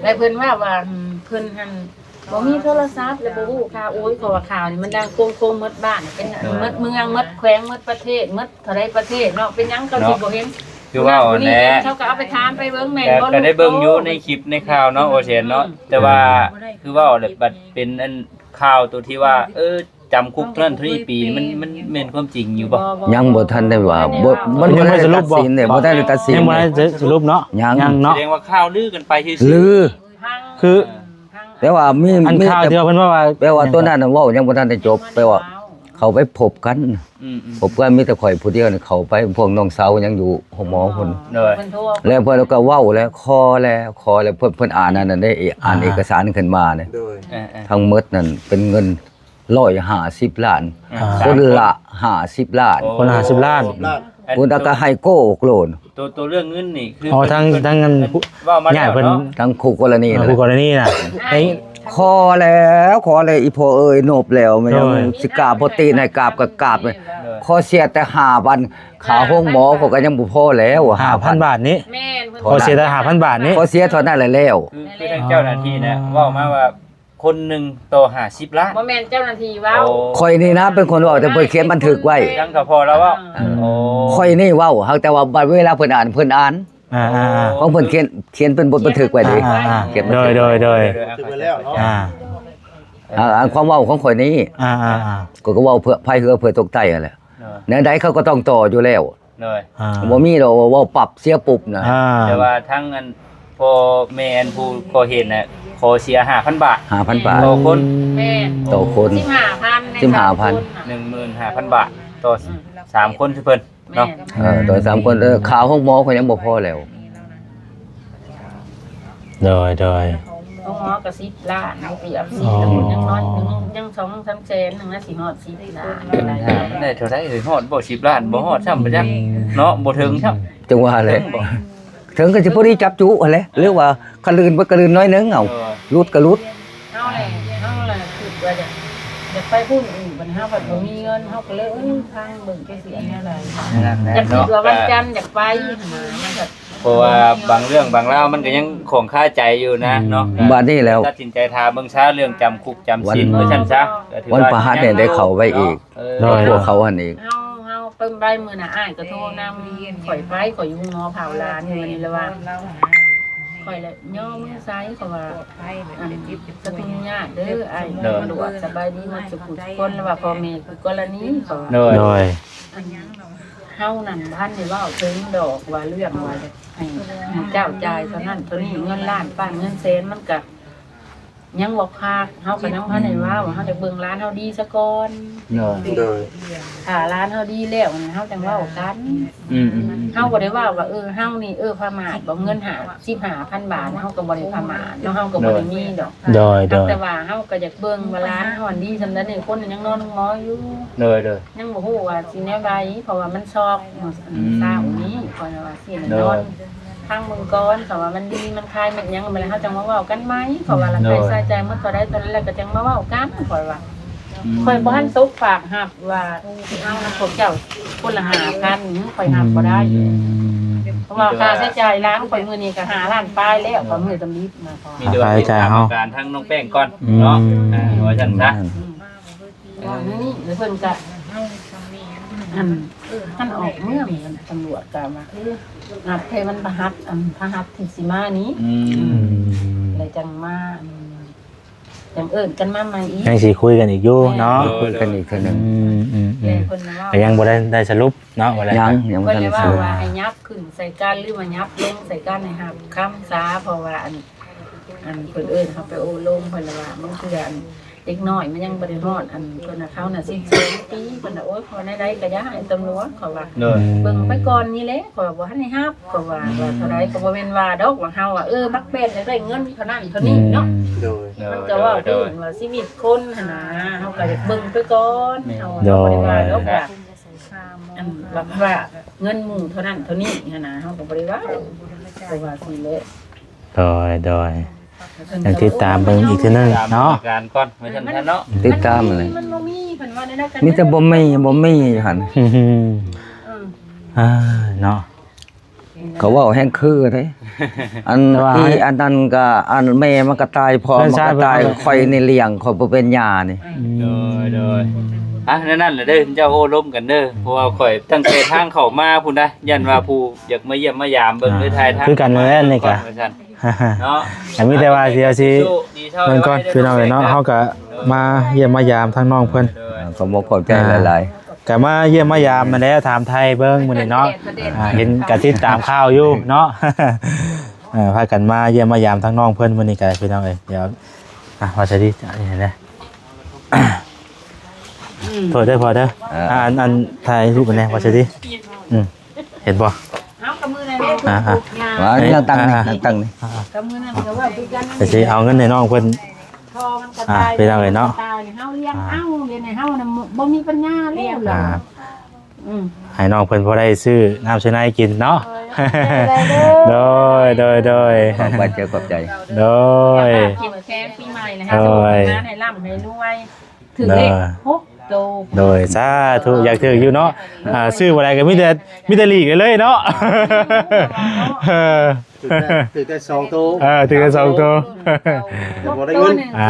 ແລະເພິ່ນວ່າ ວ່າ ອືມ ເພິ່ນຫັ້ນບໍ່ມີໂທລະສັບ ແລະບໍ່ຮູ້ຂ່າວ ໂອ້ຍ ເພາະວ່າຂ່າວນີ້ມັນດັງໂຄງໆ ໝົດບ້ານ ເປັນ ເອີ ໝົດເມືອງ ໝົດແຂວງ ໝົດປະເທດ ໝົດເທົ່າໃດປະເທດເນາະ ເປັນຫຍັງເຂົາຊິບໍ່ເຫັນ ຄືເວົ້າຫັ້ນແຫຼະ ເຂົາກໍເອົາໄປຖາມໄປເບິ່ງແມ່ນບໍ່ ກໍໄດ້ເບິ່ງຢູ່ໃນຄລິບໃນຂ່າວເນາະ ໂອເຊນເນາະ ອືມ ແຕ່ວ່າ ອືມ ຄືເວົ້າແຫຼະ ບັດເປັນອັນ ຂ່າວໂຕທີ່ວ່າ ເອີ ຈຳຄຸກເທົ່ານັ້ນເທົ່ານີ້ປີ ມັນ ມັນແມ່ນຄວາມຈິງຢູ່ບໍ່? ຍັງບໍ່ທັນໄດ້ວ່າ ບໍ່ ມັນຍັງບໍ່ໄດ້ຕັດສິນເດ້ ບໍ່ໄດ້ຕັດສິນ ຍັງບໍ່ໄດ້ສະຫຼຸບເນາະ ຍັງ ຍັງເນາະ ສະແດງວ່າຂ່າວລືກັນໄປຊື່ໆ ລື ຄື ແປວ່າມີ ອັນ ມີ ຂ່າວທີ່ວ່າເພິ່ນເວົ້າວ່າ ແປວ່າ ຫຍັງ ຕົວນັ້ນນະເວົ້າຍັງບໍ່ທັນໄດ້ຈົບ ແປວ່າເຂົາໄປພົບກັນ ອືມໆ ພົບກັນ ມີແຕ່ຂ້ອຍຜູ້ດຽວນີ້ເຂົ້າໄປ ພວກນ້ອງສາວຍັງຢູ່ໂຮງໝໍພຸ້ນ ໂດຍ ແລ້ວເພິ່ນກໍເວົ້າແລ້ວ ຂໍແລ້ວ ຂໍແລ້ວ ເພິ່ນ ເພິ່ນອ່ານອັນນັ້ນເດ້ ອ່ານເອກະສານຂຶ້ນມາເດ້ ໂດຍ ເອີໆ ທັງໝົດນັ້ນເປັນເງິນ ຮ້ອຍຫ້າສິບລ້ານ ອ່າ ຄົນລະຫ້າສິບລ້ານ ຄົນລະຫ້າສິບລ້ານ ຄົນລະຫ້າສິບລ້ານ ພຸ້ນ ແລ້ວກໍໃຫ້ໂກ້ໂກລນ ໂຕ ໂຕເລື່ອງເງິນນີ້ຄື ອໍ ທາງ ທາງອັນ ເວົ້າມາແລ້ວ ຍາດເພິ່ນເນາະ ທາງຄູ່ກໍລະນີ ອ່າ ນະ ຄູ່ກໍລະນີນະ ຂໍແລ້ວ ຂໍແລ້ວ ອີ່ພໍ່ເອີຍ ນົບແລ້ວ ແມ່ນຫຍັງ ໂດຍ ຊິກາບບໍ່ຕີນໃຫ້ກາບກໍກາບ ໂດຍ ຂໍເສຍແຕ່ຫ້າພັນ ຄ່າໂຮງໝໍຂ້ອຍກໍຍັງບໍ່ພໍແລ້ວ ຫ້າພັນບາດນີ້ ແມ່ນ ຂໍເສຍແຕ່ຫ້າພັນບາດນີ້ ຂໍເສຍເທົ່ານັ້ນແຫຼະແລ້ວ ຄື ຄືທາງເຈົ້າໜ້າທີ່ນະ ອໍ ເວົ້າມາວ່າ ຄົນໜຶ່ງຕໍ່ຫ້າສິບລ້ານ ບໍ່ແມ່ນເຈົ້າໜ້າທີ່ເວົ້າ ໂອ້ ຂ້ອຍນີ້ນະເປັນຄົນເວົ້າ ແຕ່ເພິ່ນຂຽນບັນທຶກໄວ້ ທາງສະພໍລາວເວົ້າ ອືມ ໂອ້ ຂ້ອຍນີ້ເວົ້າ ຫາກແຕ່ວ່າບັດເວລາເພິ່ນອ່ານ ເພິ່ນອ່ານ ອ່າໆໆ ຂອງເພິ່ນຂຽນ ຂຽນເປັນບົດບັນທຶກໄວ້ເດ້ ອ່າໆໆ ຂຽນບັນທຶກ ໂດຍໆໆ ບັນທຶກໄວ້ແລ້ວເນາະ ອ່າ ອ່າ ອັນຄວາມເວົ້າຂອງຂ້ອຍນີ້ ອ່າໆໆ ຂ້ອຍກໍເວົ້າເພື່ອພາຍເຮືອເພື່ອຕົກໃຕ້ຫັ້ນແຫຼະ ໂດຍ ແນວໃດເຂົາກໍຕ້ອງຕໍ່ຢູ່ແລ້ວ ໂດຍ ອ່າ ບໍ່ມີດອກວ່າເວົ້າປັບເສຍປຸບນະ ອ່າ ແຕ່ວ່າທັງອັນ ພໍ່ແມ່ອັນຜູ້ກໍ່ເຫດນະ ຂໍເສຍຫ້າພັນບາດ ຫ້າພັນບາດ ຕໍ່ຄົນ ແມ່ນ ຕໍ່ຄົນ ສິບຫ້າພັນ ສິບຫ້າພັນ ໜຶ່ງໝື່ນຫ້າພັນບາດ ຕໍ່ ອືມ ສາມຄົນ ເພິ່ນເນາະ ແມ່ນ ເອີ ຕໍ່ສາມຄົນ ເອີ ຄ່າໂຮງໝໍກໍຍັງບໍ່ພໍແລ້ວ ໂດຍ ໂດຍ ໂຮງໝໍກໍສິບລ້ານ ເກືອບສິບ ອໍ ຍັງນ້ອຍ ຍັງສອງສາມແສນ ຍັງຊິຮອດສິບລ້ານ ໄດ້ເທົ່າໃດເອີຍ ຮອດບໍ່ສິບລ້ານ ບໍ່ຮອດຊ້ຳ ບໍ່ຈັກເນາະ ບໍ່ເຖິງຊ້ຳ ຈັ່ງວ່າແຫຼະ ເຖິງບໍ່ ເຖິງກໍຊິພໍດີຈັບຈຸຫັ້ນແຫຼະ ຫຼືວ່າຄັນລື່ນເບິດກໍລື່ນໜ້ອຍໜຶ່ງ ເອົາ ເອີ ຫຼຸດກໍຫຼຸດ ເຮົາແຫຼະ ເຮົາແຫຼະຄິດວ່າຢາກ ຢາກໄປພຸ້ນອີກ ບັດເຮົາພັດບໍ່ມີເງິນ ເຮົາກໍເລີຍ ເອີຍ ທາງເບິ່ງ ຈັກຊິເຮັດແນວໃດ ນັ້ນແຫຼະ ຢາກຄິດວ່າ ເນາະ ວັນຈັນຢາກໄປ ມັນກໍ ເພາະວ່າບາງເລື່ອງບາງລາວມັນກໍຍັງຂອງຄາໃຈຢູ່ນະ ອືມ ເນາະ ບາດນີ້ແລ້ວ ຕັດສິນໃຈຖ້າເບິ່ງຊາເລື່ອງຈຳຄຸກຈຳສິນ ວັນ ວ່າຊັ້ນຊະ ກໍຖືວ່າ ວັນພະຫັດນີ້ໄດ້ເຂົ້າໄປອີກ ເອີ ກັບພວກເຂົາຫັ້ນອີກ ເຮົາ ເຮົາໄ ປຶ້ມໄປ ມື້ໜ້າອ້າຍກໍໂທນຳຂ້ອຍໄປ ຂ້ອຍຢູ່ໂຮງໝໍເຝົ້າຫຼານຢູ່ນີ້ລະວ່າ ຂ້ອຍລະຍໍມືໃສ່ ເພາະວ່າ ອັນ ສະທຸຍາດເດີອ້າຍ ໂດຍ ຕຳຫຼວດ ສະບາຍດີໝົດທຸກຜູ້ທຸກຄົນ ລະວ່າພໍ່ແມ່ຄູ່ກໍລະນີ ເພາະວ່າ ໂດຍ ໂດຍ ອັນ ເຮົານັ້ນບໍ່ທັນໄດ້ເວົ້າເຖິງດອກວ່າເລື່ອງວ່າຢາກໃຫ້ເຈົ້າຈ່າຍເທົ່ານັ້ນເທົ່ານີ້ ເງິນລ້ານປາຍເງິນແສນ ມັນກະ ຍັງບໍ່ພາກ ເຮົາກໍຍັງບໍ່ທັນໄດ້ເວົ້າ ເຮົາຢາກເບິ່ງຫຼານເຮົາດີຊະກ່ອນ ໂດຍ ໂດຍ ຖ້າຫຼານເຮົາດີແລ້ວ ເຮົາຈັ່ງເວົ້າກັນ ອືມໆໆ ເຮົາບໍ່ໄດ້ເວົ້າວ່າ ເອີ ເຮົານີ້ ເອີ ປະໝາດບໍ່ ເງິນຫ້າ ສິບຫ້າພັນບາດ ເຮົາກໍບໍ່ໄດ້ປະໝາດເນາະ ເຮົາກໍບໍ່ໄດ້ມີດອກ ໂດຍ ໂດຍ ແຕ່ວ່າເຮົາກໍຢາກເບິ່ງວ່າຫຼານເຮົາອັນດີສ່ຳໃດ ຄົນຍັງນອນໂຮງໝໍຢູ່ ໂດຍ ໂດຍ ຍັງບໍ່ຮູ້ວ່າຊິແນວໃດ ເພາະວ່າມັນຊອກ ອືມ ເຊົ້ານີ້ ຂ້ອຍວ່າຊິນອນ ໂດຍ ຟັງເບິ່ງກ່ອນ ຖ້າວ່າມັນດີ ມັນຂາຍ ມັນຫຍັງ ບັດນີ້ເຮົາຈັ່ງມາເວົ້າກັນໃໝ່ ເພາະວ່າລາຍ ໂດຍ ຈ່າຍໝົດເທົ່າໃດ ເທົ່ານັ້ນ ແລ້ວກໍຈັ່ງມາເວົ້າກັນ ຂ້ອຍວ່າ ອືມ ຂ້ອຍບໍ່ທັນຕົກປາກຮັບວ່າຊິເອົານຳພວກເຈົ້າຄົນລະຫ້າພັນ ຂ້ອຍຮັບບໍ່ໄດ້ ອືມ ເພາະວ່າຄ່າໃຊ້ຈ່າຍຫຼານຂ້ອຍມື້ນີ້ກໍຫ້າລ້ານປາຍແລ້ວ ຂ້ອຍມື້ຕຳອິດນະ ເພາະວ່າ ມີແຕ່ວ່າຕິດຕາມອາການທາງນ້ອງແປ້ງກ່ອນເນາະ ອືມ ອ່າ ວ່າຊັ້ນຊະ ອືມ ວ່າແນວນີ້ ແລ້ວເພິ່ນກະ ອັນ ຄັນອອກເມືອງ ຕຳຫຼວດກະວ່າ ເອີ ນັດແຕ່ວັນພະຫັດ ອັນ ພະຫັດທີ່ຊິມານີ້ ອືມ ແລ້ວຈັ່ງມາ ອັນ ຈັ່ງເອີ້ນກັນມາໃໝ່ອີກ ຍັງຊິຄຸຍກັນອີກຢູ່ເນາະ ແມ່ນ ຄຸຍກັນອີກເທື່ອໜຶ່ງ ອືມໆໆ ແມ່ນ ເພິ່ນວ່າ ກໍຍັງບໍ່ໄດ້ ໄດ້ສະຫຼຸບເນາະ ວ່າແລ້ວ ຍັງ ຍັງບໍ່ທັນໄດ້ສະຫຼຸບ ວ່າໃຫ້ຫຍັບຂຶ້ນໃສ່ກັນ ຫຼືວ່າຫຍັບລົງໃສ່ກັນ ໃຫ້ຮັບຄຳສາ ເພາະວ່າ ອັນ ອັນເພິ່ນເອີ້ນເຮົາໄປໂອ້ລົມ ເພິ່ນລະວ່າ ບາງເທື່ອ ອັນ ເດັກນ້ອຍມັນຍັງບໍ່ໄດ້ຮອດ ອັນ ເພິ່ນວ່າເຂົານະສິບສອງປີ ເພິ່ນວ່າ ໂອ້ຍ ຂໍແນວໃດກໍຢ່າໃຫ້ຕຳຫຼວດ ເຂົາວ່າ ໂດຍ ເບິ່ງໄປກ່ອນນີ້ແຫຼະ ເຂົາວ່າບໍ່ທັນໄດ້ຮັບ ເຂົາວ່າ ອືມ ວ່າເທົ່າໃດກໍບໍ່ແມ່ນວ່າດອກ ວ່າເຮົາວ່າ ເອີ ບັກແປ້ນຢາກໄດ້ເງິນເທົ່ານັ້ນເທົ່ານີ້ເນາະ ອືມ ໂດຍ ມັນກໍເວົ້າ ໂດຍ ເຖິງວ່າຊີວິດຄົນຫັ້ນນະ ເຮົາກໍຢາກເບິ່ງໄປກ່ອນ ແມ່ນ ເຮົາ ໂດຍ ບໍ່ໄດ້ວ່າດອກວ່າ ອັນ ວ່າ ວ່າເງິນໝູ່ເທົ່ານັ້ນເທົ່ານີ້ຫັ້ນນະ ເຮົາກໍບໍ່ໄດ້ເວົ້າ ເພາະວ່າຊີ້ແຫຼະ ໂດຍ ໂດຍ ຍັງຕິດຕາມເບິ່ງອີກເທື່ອໜຶ່ງເນາະ ຕາມສະຖານະການກ່ອນ ວ່າຊັ້ນຊະເນາະ ຕິດຕາມແຫຼະ ມັນບໍ່ມີ ເພິ່ນວ່າແນວໃດ ມີແຕ່ບໍ່ມີ ບໍ່ມີຢູ່ຫັ້ນ ອືມ ອ່າ ເນາະ ເຂົາເວົ້າແຮງຄືເດ້ ອັນ ແຕ່ວ່າ ອີອັນນັ້ນກໍ ອັນແມ່ມັນກໍຕາຍ ພໍ່ມັນກໍຕາຍ ຂ້ອຍນີ້ລ້ຽງ ຂ້ອຍບໍ່ເປັນຫຍັງນີ້ ອືມ ໂດຍ ໂດຍ ອ່ະ ແນວນັ້ນແຫຼະເດີ ເຈົ້າໂອ້ລົມກັນເດີ ເພາະວ່າຂ້ອຍຕັ້ງແຕ່ທາງເຂົ້າມາພຸ້ນນະ ຢ້ານວ່າຜູ້ຢາກມາຢ້ຽມມາຢາມເບິ່ງ ອ່າ ເລີຍຖ່າຍທາງ ຄືກັນແຫຼະນີ້ກະ ວ່າຊັ້ນ ເນາະ ກໍມີແຕ່ວ່າຊິ ເອົາຊິເບິ່ງກ່ອນພີ່ນ້ອງເອີຍເນາະ ເຮົາກໍມາຢ້ຽມມາຢາມທາງນ້ອງເພິ່ນ ໂດຍ ຂອບອົກຂອບໃຈຫຼາຍໆ ອ່າ ກໍມາຢ້ຽມມາຢາມຫັ້ນແຫຼະ ຖາມໄທເບິ່ງມື້ນີ້ເນາະ ອ່າ ເຫັນກໍຕິດຕາມຂ່າວຢູ່ເນາະ ເອີ ພາກັນມາຢ້ຽມມາຢາມທາງນ້ອງເພິ່ນມື້ນີ້ກໍ ພີ່ນ້ອງເອີຍ ດຽວ ອ່າ ວ່າຊະດີ ອັນນີ້ແຫຼະ ອືມ ໂທດເດີພໍ່ເດີ ເອີ ອ່າ ອັນ ອັນ ຖ່າຍຮູບອັນນີ້ ວ່າຊະດີ ອືມ ເຫັນບໍ່? ເອົາ ກັບມື້ນັ້ນເດ້ ອ່າໆ ວ່າອັນນີ້ ອ່າ ຕັ້ງນີ້ ອ່າໆ ຕັ້ງນີ້ ກັບມື້ນັ້ນກໍເວົ້າຄືກັນ ກໍຊິເອົາເງິນໃຫ້ນ້ອງເພິ່ນ ພໍມັນກໍ ອ່າ ຕາຍ ພີ່ນ້ອງເອີຍເນາະ ຕາຍ ເຮົາລ້ຽງ ອ່າ ເອົາ ລ້ຽງໃຫ້ເຮົານະ ບໍ່ມີປັນຍາແລ້ວ ອ່າ ອືມ ໃຫ້ນ້ອງເພິ່ນພໍໄດ້ຊື້ນ້ຳຊື້ໃນກິນເນາະ ໂດຍ ໂດຍ ໂດຍ ຂອບໃຈ ຂອບໃຈ ໂດຍ ກິນແຄມປີໃໝ່ນະ ໂດຍ ໃຫ້ໂຊກໃຫ້ໝານ ໃຫ້ລ່ຳໃຫ້ລວຍ ຖືກເລກ ໂດຍ ຫົກໂຕ ໂດຍ ສາທຸ ຢາກຖືກຢູ່ເນາະ ອ່າ ຊື້ບໍ່ໄດ້ກໍມີແຕ່ ມີແຕ່ຫຼີກໄປເລີຍເນາະ ເອີ ຖືກແຕ່ ຖືກແຕ່ສອງໂຕ ເອີ ຖືກແຕ່ສອງໂຕ ແຕ່ບໍ່ໄດ້ເງິນ ອ່າ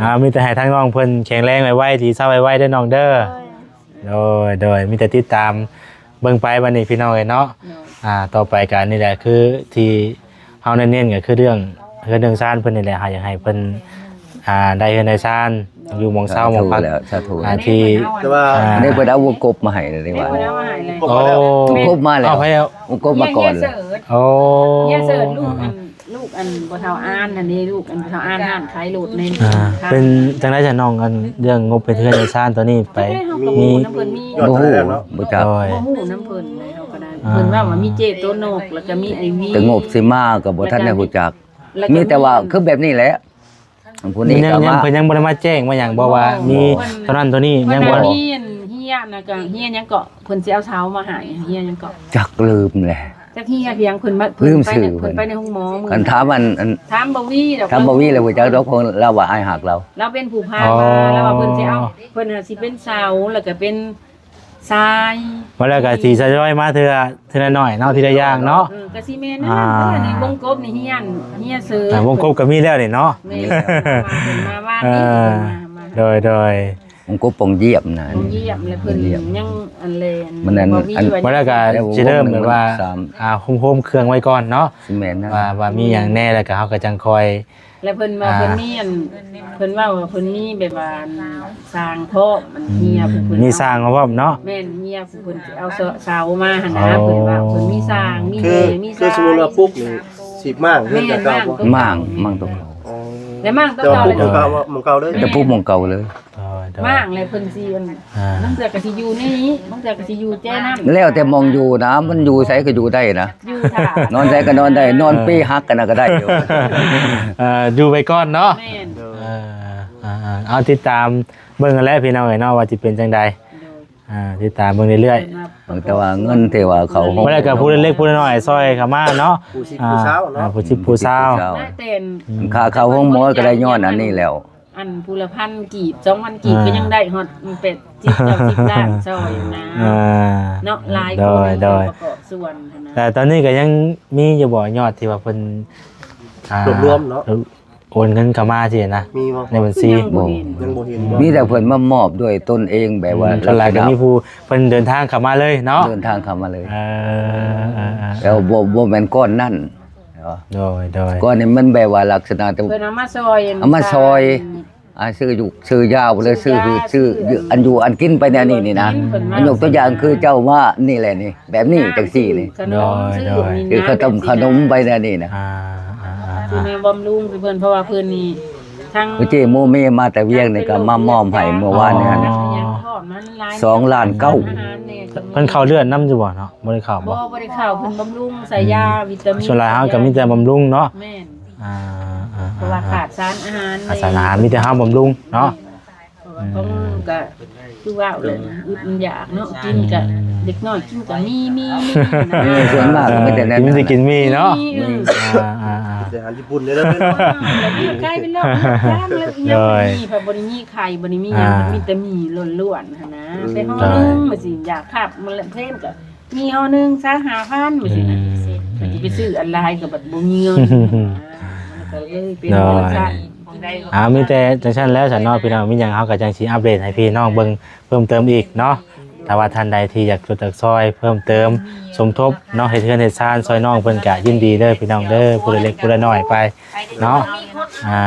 ອ່າ ມີແຕ່ໃຫ້ທາງນ້ອງເພິ່ນແຂງແຮງໄວໆ ດີເຊົາໄວໆເດີນ້ອງເດີ ໂດຍ ໂດຍ ມີແຕ່ຕິດຕາມ ເບິ່ງໄປບັດນີ້ພີ່ນ້ອງເອີຍເນາະ ໂດຍ ອ່າ ຕໍ່ໄປກໍອັນນີ້ແຫຼະ ຄືທີ່ເຮົາເນັ້ນໆ ກໍຄືເລື່ອງເຮືອນເລື່ອງຊານເພິ່ນນີ້ແຫຼະ ເຮົາຢາກໃຫ້ເພິ່ນ ອ່າ ໄດ້ເຮືອນໄດ້ຊານ ຢູ່ໝ່ອງເຊົາໝ່ອງພັກ ສາທຸແລ້ວ ສາທຸ ອ່າ ທີ່ ແຕ່ວ່າ ອ່າ ອັນນີ້ເພິ່ນເອົາວົງກົບມາໃຫ້ເດ້ວ່າ ເພິ່ນເອົາມາໃຫ້ເລີຍ ໂອ້ ວົງກົບມາແລ້ວ ເອົາໃຜເອົາ ວົງກົບມາກ່ອນ ໂອ້ ເຮຍເສີດ ເຮຍເສີດ ລູກອັນ ລູກອັນພໍ່ເຖົ້າອານຫັ້ນເດ້ ລູກອັນພໍ່ເຖົ້າອານຮ້ານຂາຍລົດໃນ ອ່າ ເປັນຈັ່ງໃດຊະນ້ອງ ອັນເລື່ອງງົບເຮັດເຮືອນເຮັດຊານຕົວນີ້ໄປ ມີ ບໍ່ຮູ້ນຳເພິ່ນ ມີ ບໍ່ຮູ້ ບໍ່ຈັກ ບໍ່ຮູ້ນຳເພິ່ນ ເຮົາກໍໄດ້ ອ່າ ເພິ່ນເວົ້າວ່າມີເຈໂຕນົກ ແລ້ວກໍມີໄອວີ ແຕ່ງົບຊິມາກໍບໍ່ທັນໄດ້ຮູ້ຈັກ ມີແຕ່ວ່າຄືແບບນີ້ແຫຼະ ຜູ້ນີ້ກໍມາ ເພິ່ນຍັງ ເພິ່ນຍັງບໍ່ໄດ້ມາແຈ້ງມາຫຍັງບໍ່ວ່າມີເທົ່ານັ້ນເທົ່ານີ້ ຍັງບໍ່ ເພິ່ນມີອັນເຮຍນະ ກໍເຮຍນຫຍັງເກາະ ເພິ່ນຊິເອົາເສົາມາໃຫ້ ເຮຍນຫຍັງເກາະ ຈັກລືມແຫຼະ ຈັກເຮຍຫຍັງ ເພິ່ນມາ ລືມຊື່ ເພິ່ນໄປໃນໂຮງໝໍມື້ ຄັນຖາມອັນ ອັນ ຖາມບ່າວວີດອກ ຖາມບ່າວວີແລ້ວຮູ້ຈັກດອກ ເພາະລາວວ່າອ້າຍຮັກລາວ ລາວເປັນຜູ້ພາມາ ອໍ ລາວວ່າເພິ່ນຊິເອົາ ເພິ່ນຫາຊິເປັນເສົາ ແລ້ວກໍເປັນຊາຍ ວ່າແລ້ວກໍຊິທະຍອຍມາເທື່ອ ເທື່ອລະໜ້ອຍເນາະ ທີລະຢ່າງເນາະ ເອີ ກໍຊິແມ່ນນັ້ນ ອ່າ ແຕ່ວ່າໃນວົງກົບນີ້ເຮຍນ ເຮຍເສີດ ອ່າ ວົງກົບກໍມີແລ້ວນີ້ເນາະ ແມ່ນ ເພິ່ນມາວານນີ້ ເອີ ເພິ່ນມາ ມາ ໂດຍ ໂດຍ ຂອງກົບປອງຢ້ຽມນະ ປອງຢ້ຽມ ແລ້ວເພິ່ນຍັງອັນແລ ມັນອັນ ບໍ່ມີ ອັນ ວ່າ ແລ້ວກໍຊິເລີ່ມແບບວ່າ ສາມ ອ່າ ໂຮມໆເຄື່ອງໄວ້ກ່ອນເນາະ ຊິແມ່ນນະ ວ່າ ວ່າມີຫຍັງແດ່ ແລ້ວກໍເຮົາກໍຈັ່ງຄ່ອຍ ແລ້ວເພິ່ນວ່າ ອ່າ ເພິ່ນມີອັນ ເພິ່ນເວົ້າວ່າເພິ່ນມີແບບວ່າອັນຊ່າງພ້ອມ ອັນເຮຍຜູ້ເພິ່ນ ມີຊ່າງມາພ້ອມເນາະ ແມ່ນ ເຮຍຜູ້ເພິ່ນຊິເອົາເສົາມາຫັ້ນນະ ອໍ ເພິ່ນວ່າເພິ່ນມີຊ່າງ ມີ ຄື ແຮ່ ມີ ຄືສົມມຸດວ່າປຸກນີ້ ສີບມ້າງເຮືອນ ແມ່ນ ຈາກເກົ່າບໍ່? ມ້າງ ມ້າງຕົວເກົ່າ ອໍ ແລ້ວມ້າງຕົວເກົ່າ ແຕ່ວ່າປຸກໝ່ອງເກົ່າ ໝ່ອງເກົ່າເລີຍ ແຕ່ປຸກໝ່ອງເກົ່າເລີຍ ອໍ ໂດຍ ມ້າງແລ້ວເພິ່ນຊິອັນ ອ່າ ບາງເທື່ອກໍຊິຢູ່ໃນນີ້ ບາງເທື່ອກໍຊິຢູ່ແຈນັ້ນ ແລ້ວແຕ່ໝ່ອງຢູ່ນະ ມັນຢູ່ໃສກໍຢູ່ໄດ້ນະ ຢູ່ຖ້າ ນອນໃສກໍນອນໄດ້ ນອນເປຫັກກັນນະກໍໄດ້ຢູ່ ເອີ ຢູ່ໄປກ່ອນເນາະ ແມ່ນ ເອີ ເອົາຕິດຕາມເບິ່ງຫັ້ນແຫຼະພີ່ນ້ອງເອີຍເນາະ ວ່າຊິເປັນຈັ່ງໃດ ໂດຍ ອ່າ ຕິດຕາມເບິ່ງເລື້ອຍໆ ແຕ່ວ່າເງິນທີ່ວ່າເຂົາ ບໍ່ໄດ້ກໍຜູ້ເລັກຜູ້ນ້ອຍຊ່ອຍເຂົ້າມາເນາະ ຜູ້ສິບຜູ້ຊາວເນາະ ອ່າ ຜູ້ສິບຜູ້ຊາວ ຜູ້ສິບຜູ້ຊາວ ແຕ່ ອືມ ຄ່າເຂົ້າໂຮງໝໍກໍໄດ້ຍ້ອນອັນນີ້ແລ້ວ ອັນຜູ້ລະພັນກີບ ສອງພັນກີບ ອ່າ ກໍຍັງໄດ້ຮອດແປດສິບເກົ້າສິບລ້ານຊ່ອຍນະ ອ່າ ເນາະ ຫຼາຍຄົນ ໂດຍ ໂດຍ ປະກອບສ່ວນຫັ້ນນະ ແຕ່ຕອນນີ້ກໍຍັງມີຢູ່ບໍ່ ຍອດທີ່ວ່າເພິ່ນ ອ່າ ລວມໆເນາະ ໂອນເງິນເຂົ້າມາຊີ້ນະ ມີບໍ່ ໃນບັນຊີ ຍັງບໍ່ເຫັນ ບໍ່ ຍັງບໍ່ເຫັນ ມີແຕ່ເພິ່ນມາມອບດ້ວຍຕົນເອງ ແບບວ່າ ອືມ ສ່ວນຫຼາຍກໍມີຜູ້ເພິ່ນເດີນທາງເຂົ້າມາເລີຍເນາະ ເດີນທາງເຂົ້າມາເລີຍ ເອີ ເອີ ເອີ ແລ້ວບໍ່ ບໍ່ແມ່ນກ້ອນນັ້ນ ໂດຍ ໂດຍ ກ້ອນນີ້ມັນແບບວ່າລັກສະນະ ເພິ່ນເອົາມາຊ່ອຍ ເອົາມາຊ່ອຍ ອ່າ ຊື້ຢູ່ ຊື້ຢາບໍ່ໄດ້ ຊື້ຮືດ ຊື້ອັນຢູ່ອັນກິນໄປແນວນີ້ນີ້ນະ ເພິ່ນມາ ມັນຍົກຕົວຢ່າງຄືເຈົ້າມານີ້ແຫຼະນີ້ ແບບນີ້ຈັ່ງຊີ້ນີ້ ຊື້ຂະໜົມ ໂດຍ ຊື້ ໂດຍ ນີ້ນະ ຊື້ຂະໜົມ ແບບນີ້ ຂະໜົມໄປແນວນີ້ນະ ອ່າ ອ່າ ອ່າ ຊື້ມາບຳລຸງໃຫ້ເພິ່ນ ເພາະວ່າເພິ່ນນີ້ທັງ ຄືເຈ້ໂມເມມາແຕ່ວຽງນີ້ກໍມາມອບໃຫ້ເມື່ອວານນີ້ຫັ້ນ ອໍ ສອງລ້ານເກົ້າ ອາຫານແດ່ ເພິ່ນເຂົ້າເລືອດນຳຢູ່ບໍ່ເນາະ ບໍ່ໄດ້ເຂົ້າບໍ່? ບໍ່ ບໍ່ໄດ້ເຂົ້າ ເພິ່ນບຳລຸງໃສ່ຢາ ອືມ ວິຕາມິນ ສ່ວນຫຼາຍເຮົາກໍມີແຕ່ບຳລຸງເນາະ ແມ່ນ ອ່າ ອ່າ ເພາະວ່າຂາດສານອາຫານ ຂາດສານອາຫານ ມີແຕ່ເຮົາບຳລຸງເນາະ ແມ່ນ ເພາະວ່າຂອງ ອືມ ກໍຄືເວົ້າແຫຼະ ອຶດມັນຢາກເນາະ ກິນກໍ ອືມ ເດັກນ້ອຍກິນກໍມີ ມີ ມີ ເອີ ສ່ວນມາກກໍມີແຕ່ນັ້ນ ກິນ ມີແຕ່ກິນໝີ່ເນາະ ມີ ອືມ ອ່າ ອ່າ ອ່າ ແຕ່ອາຫານຍີ່ປຸ່ນເດ້ ເອີ ແລ້ວກາຍເປັນໂລກ ໂດຍ ມີ ເພາະບໍ່ໄດ້ມີໄຂ່ ບໍ່ໄດ້ມີຫຍັງ ອ່າ ມີແຕ່ໝີ່ລ້ວນໆຫັ້ນນະ ອືມ ໄປຫໍ່ໜຶ່ງ ໂດຍ ວ່າຊິຢາກຄັບ ມັນແຫຼະເພນກໍ ມີຫໍ່ໜຶ່ງຊາວຫ້າພັນ ວ່າຊີ້ນະ ອືມ ຊິໄປຊື້ອັນຫຼາຍກໍບັດບໍ່ມີເງິນ ມັນກໍເລີຍເປັນ ໂດຍ ຈັ່ງຊັ້ນ ອ່າ ມີແຕ່ຈັ່ງຊັ້ນແຫຼະຊັ້ນເນາະ ພີ່ນ້ອງ ມີຫຍັງເຮົາກໍຈັ່ງຊິອັບເດດໃຫ້ພີ່ນ້ອງເບິ່ງເພີ່ມເຕີມອີກເນາະ ຖ້າວ່າທ່ານໃດທີ່ຢາກຊ່ວຍ ຢາກຊ່ອຍເພີ່ມເຕີມ ສົມທົບເນາະ ເຮັດເຮືອນເຮັດຊານຊ່ອຍນ້ອງເພິ່ນ ກໍຍິນດີເດີ ພີ່ນ້ອງເດີ ຜູ້ລະເລັກຜູ້ລະນ້ອຍໄປ ເນາະ ອ່າ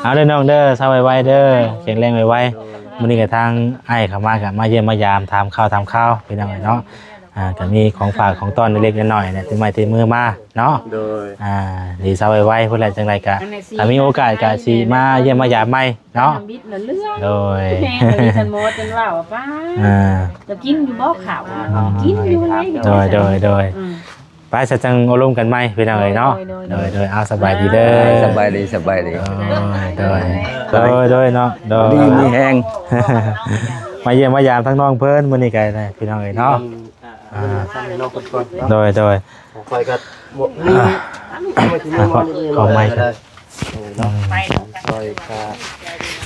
ເອົາເດີນ້ອງເດີ ເຊົາໄວໆເດີ ແຂງແຮງໄວໆ ມື້ນີ້ກໍທາງອ້າຍເຂົ້າມາກໍມາຢ້ຽມມາຢາມ ຖາມຂ່າວຖາມຄາວ ພີ່ນ້ອງເອີຍເນາະ ອ່າ ກໍມີຂອງຝາກຂອງຕ້ອນເລັກໆນ້ອຍໆແຫຼະ ຕິດໄມ້ຕິດມືມາເນາະ ໂດຍ ອ່າ ດີເຊົາໄວໆ ພຸ້ນແຫຼະ ຈັ່ງໃດກໍ ອັນນີ້ຊິ ຖ້າມີໂອກາດກໍຊິມາຢ້ຽມມາຢາມໃໝ່ເນາະ ທຳອິດລະເລື່ອງ ໂດຍ ແມ່ນ ອັນນີ້ທ່ານໝໍຈົນວ່າວ່າ ປ້າ ອ່າ ຈະກິນຢູ່ບໍ່ເຂົ້າ ກິນຢູ່ແລ້ວ ໂດຍ ໂດຍ ໂດຍ ອືມ ໄປ ສະຈັ່ງໂອ້ລົມກັນໃໝ່ ພີ່ນ້ອງເອີຍເນາະ ໂດຍ ໂດຍ ໂດຍ ໂດຍ ເອົາ ສະບາຍດີເດີ ສະບາຍດີ ສະບາຍດີ ໂດຍ ໂດຍ ໂດຍ ໂດຍ ເນາະ ໂດຍ ດີມີແຮງ ມາຢ້ຽມມາຢາມທັງນ້ອງເພິ່ນ ມື້ນີ້ກໍໄດ້ ພີ່ນ້ອງເອີຍເນາະ ອ່າ ໂດຍ ໂດຍ ຂ້ອຍກໍບໍ່ມີ ອ່າ ຂອງໃໝ່ ເອີ ເນາະ ໄດ້ ເອີ ເນາະ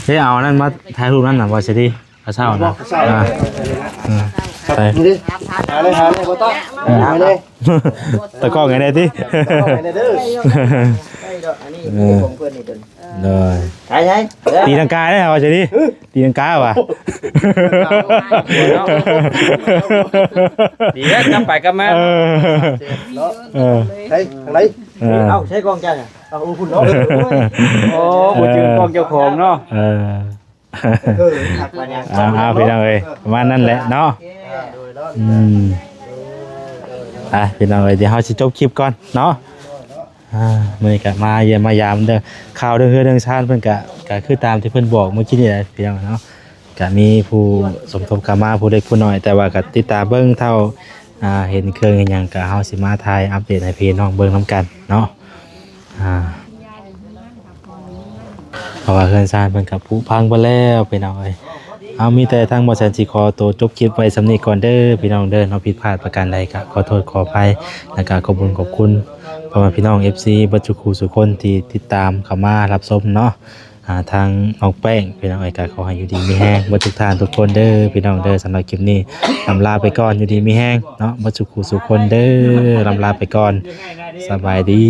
ໄດ້ເອົານັ້ນມາຖ່າຍຮູບນັ້ນນະ ບໍ່ຊິດີ ກະເຊົ້ານະ ກະເຊົ້າ ອ່າ ອ່າ ໄປ ນີ້ດິ ຫາເລີຍ ຫາເລີຍ ບໍ່ຕ້ອງ ຫາເລີຍ ຕາກ້ອງໃຫ້ແດ່ຕິ ຕາກ້ອງໃຫ້ແດ່ເດີ ອັນນີ້ ເອີ ຂອງເພິ່ນນີ້ຕົວນີ້ ໂດຍ ໃຊ່ ໃຊ່ ຕີລັງກາເດ້ ວ່າຊິດີ ຕີລັງກາວ່າ ດີແລ້ວ ກັບໄປກັບມາ ເອີ ເນາະ ເອີ ໃສ່ທາງໃດ ເອີ ເອົ້າ ໃສ່ກ້ອງເຈົ້າ ເອົາ ໂອ້ ພຸ້ນເນາະ ໂອ້ ບໍ່ຈື່ກ້ອງເຈົ້າຂອງເນາະ ເອີ ເອີ ຄັກປານຫຍັງ ເອົາ ເອົາ ພີ່ນ້ອງເອີຍ ປະມານນັ້ນແຫຼະເນາະ ອືມ ອ່ະ ພີ່ນ້ອງເອີຍ ດຽວເຮົາຊິຈົບຄລິບກ່ອນເນາະ ອ່າ ມື້ນີ້ກໍມາຢ້ຽມມາຢາມເດີ ຂ່າວເລື່ອງເຮືອນເລື່ອງຊານເພິ່ນກໍ ກໍຄືຕາມທີ່ເພິ່ນບອກມື້ກີ້ນີ້ແຫຼະ ພີ່ນ້ອງເນາະ ກໍມີຜູ້ສົມທົບເຂົ້າມາຜູ້ເລັກຜູ້ນ້ອຍ ແຕ່ວ່າກໍຕິດຕາມເບິ່ງເທົ່າ ອ່າ ເຫັນເຄື່ອງເຫັນຫຍັງ ກໍເຮົາຊິມາຖ່າຍອັບເດດໃຫ້ພີ່ນ້ອງເບິ່ງນຳກັນເນາະ ອ່າ ເພາະວ່າເຮືອນຊານເພິ່ນກໍຜຸພັງເບິດແລ້ວ ພີ່ນ້ອງເອີຍ ເອົາ ມີແຕ່ທາງບໍ່ແສນຊິຂໍໂຕຈົບຄລິບໄວ້ສ່ຳນີ້ກ່ອນເດີ ພີ່ນ້ອງເດີ ເນາະ ຜິດພາດປະການໃດກໍຂໍໂທດຂໍອະໄພ ແລ້ວກໍຂອບຄຸນຂອບຄຸນພໍ່ແມ່ພີ່ນ້ອງ ເອັຟຊີ ເບິດສູ່ຄູ່ສູ່ຄົນທີ່ຕິດຕາມເຂົ້າມາຮັບຊົມເນາະ ອ່າ ທາງນ້ອງແປ້ງ ພີ່ນ້ອງເອີຍ ກໍຂໍໃຫ້ຢູ່ດີມີແຮງເບິດທຸກທ່ານທຸກຄົນເດີ ພີ່ນ້ອງເດີ ສຳລັບຄລິບນີ້ ລຳລາໄປກ່ອນ ຢູ່ດີມີແຮງເນາະ ເບິດສູ່ຄູ່ສູ່ຄົນເດີ ລຳລາໄປກ່ອນ ສະບາຍດີ.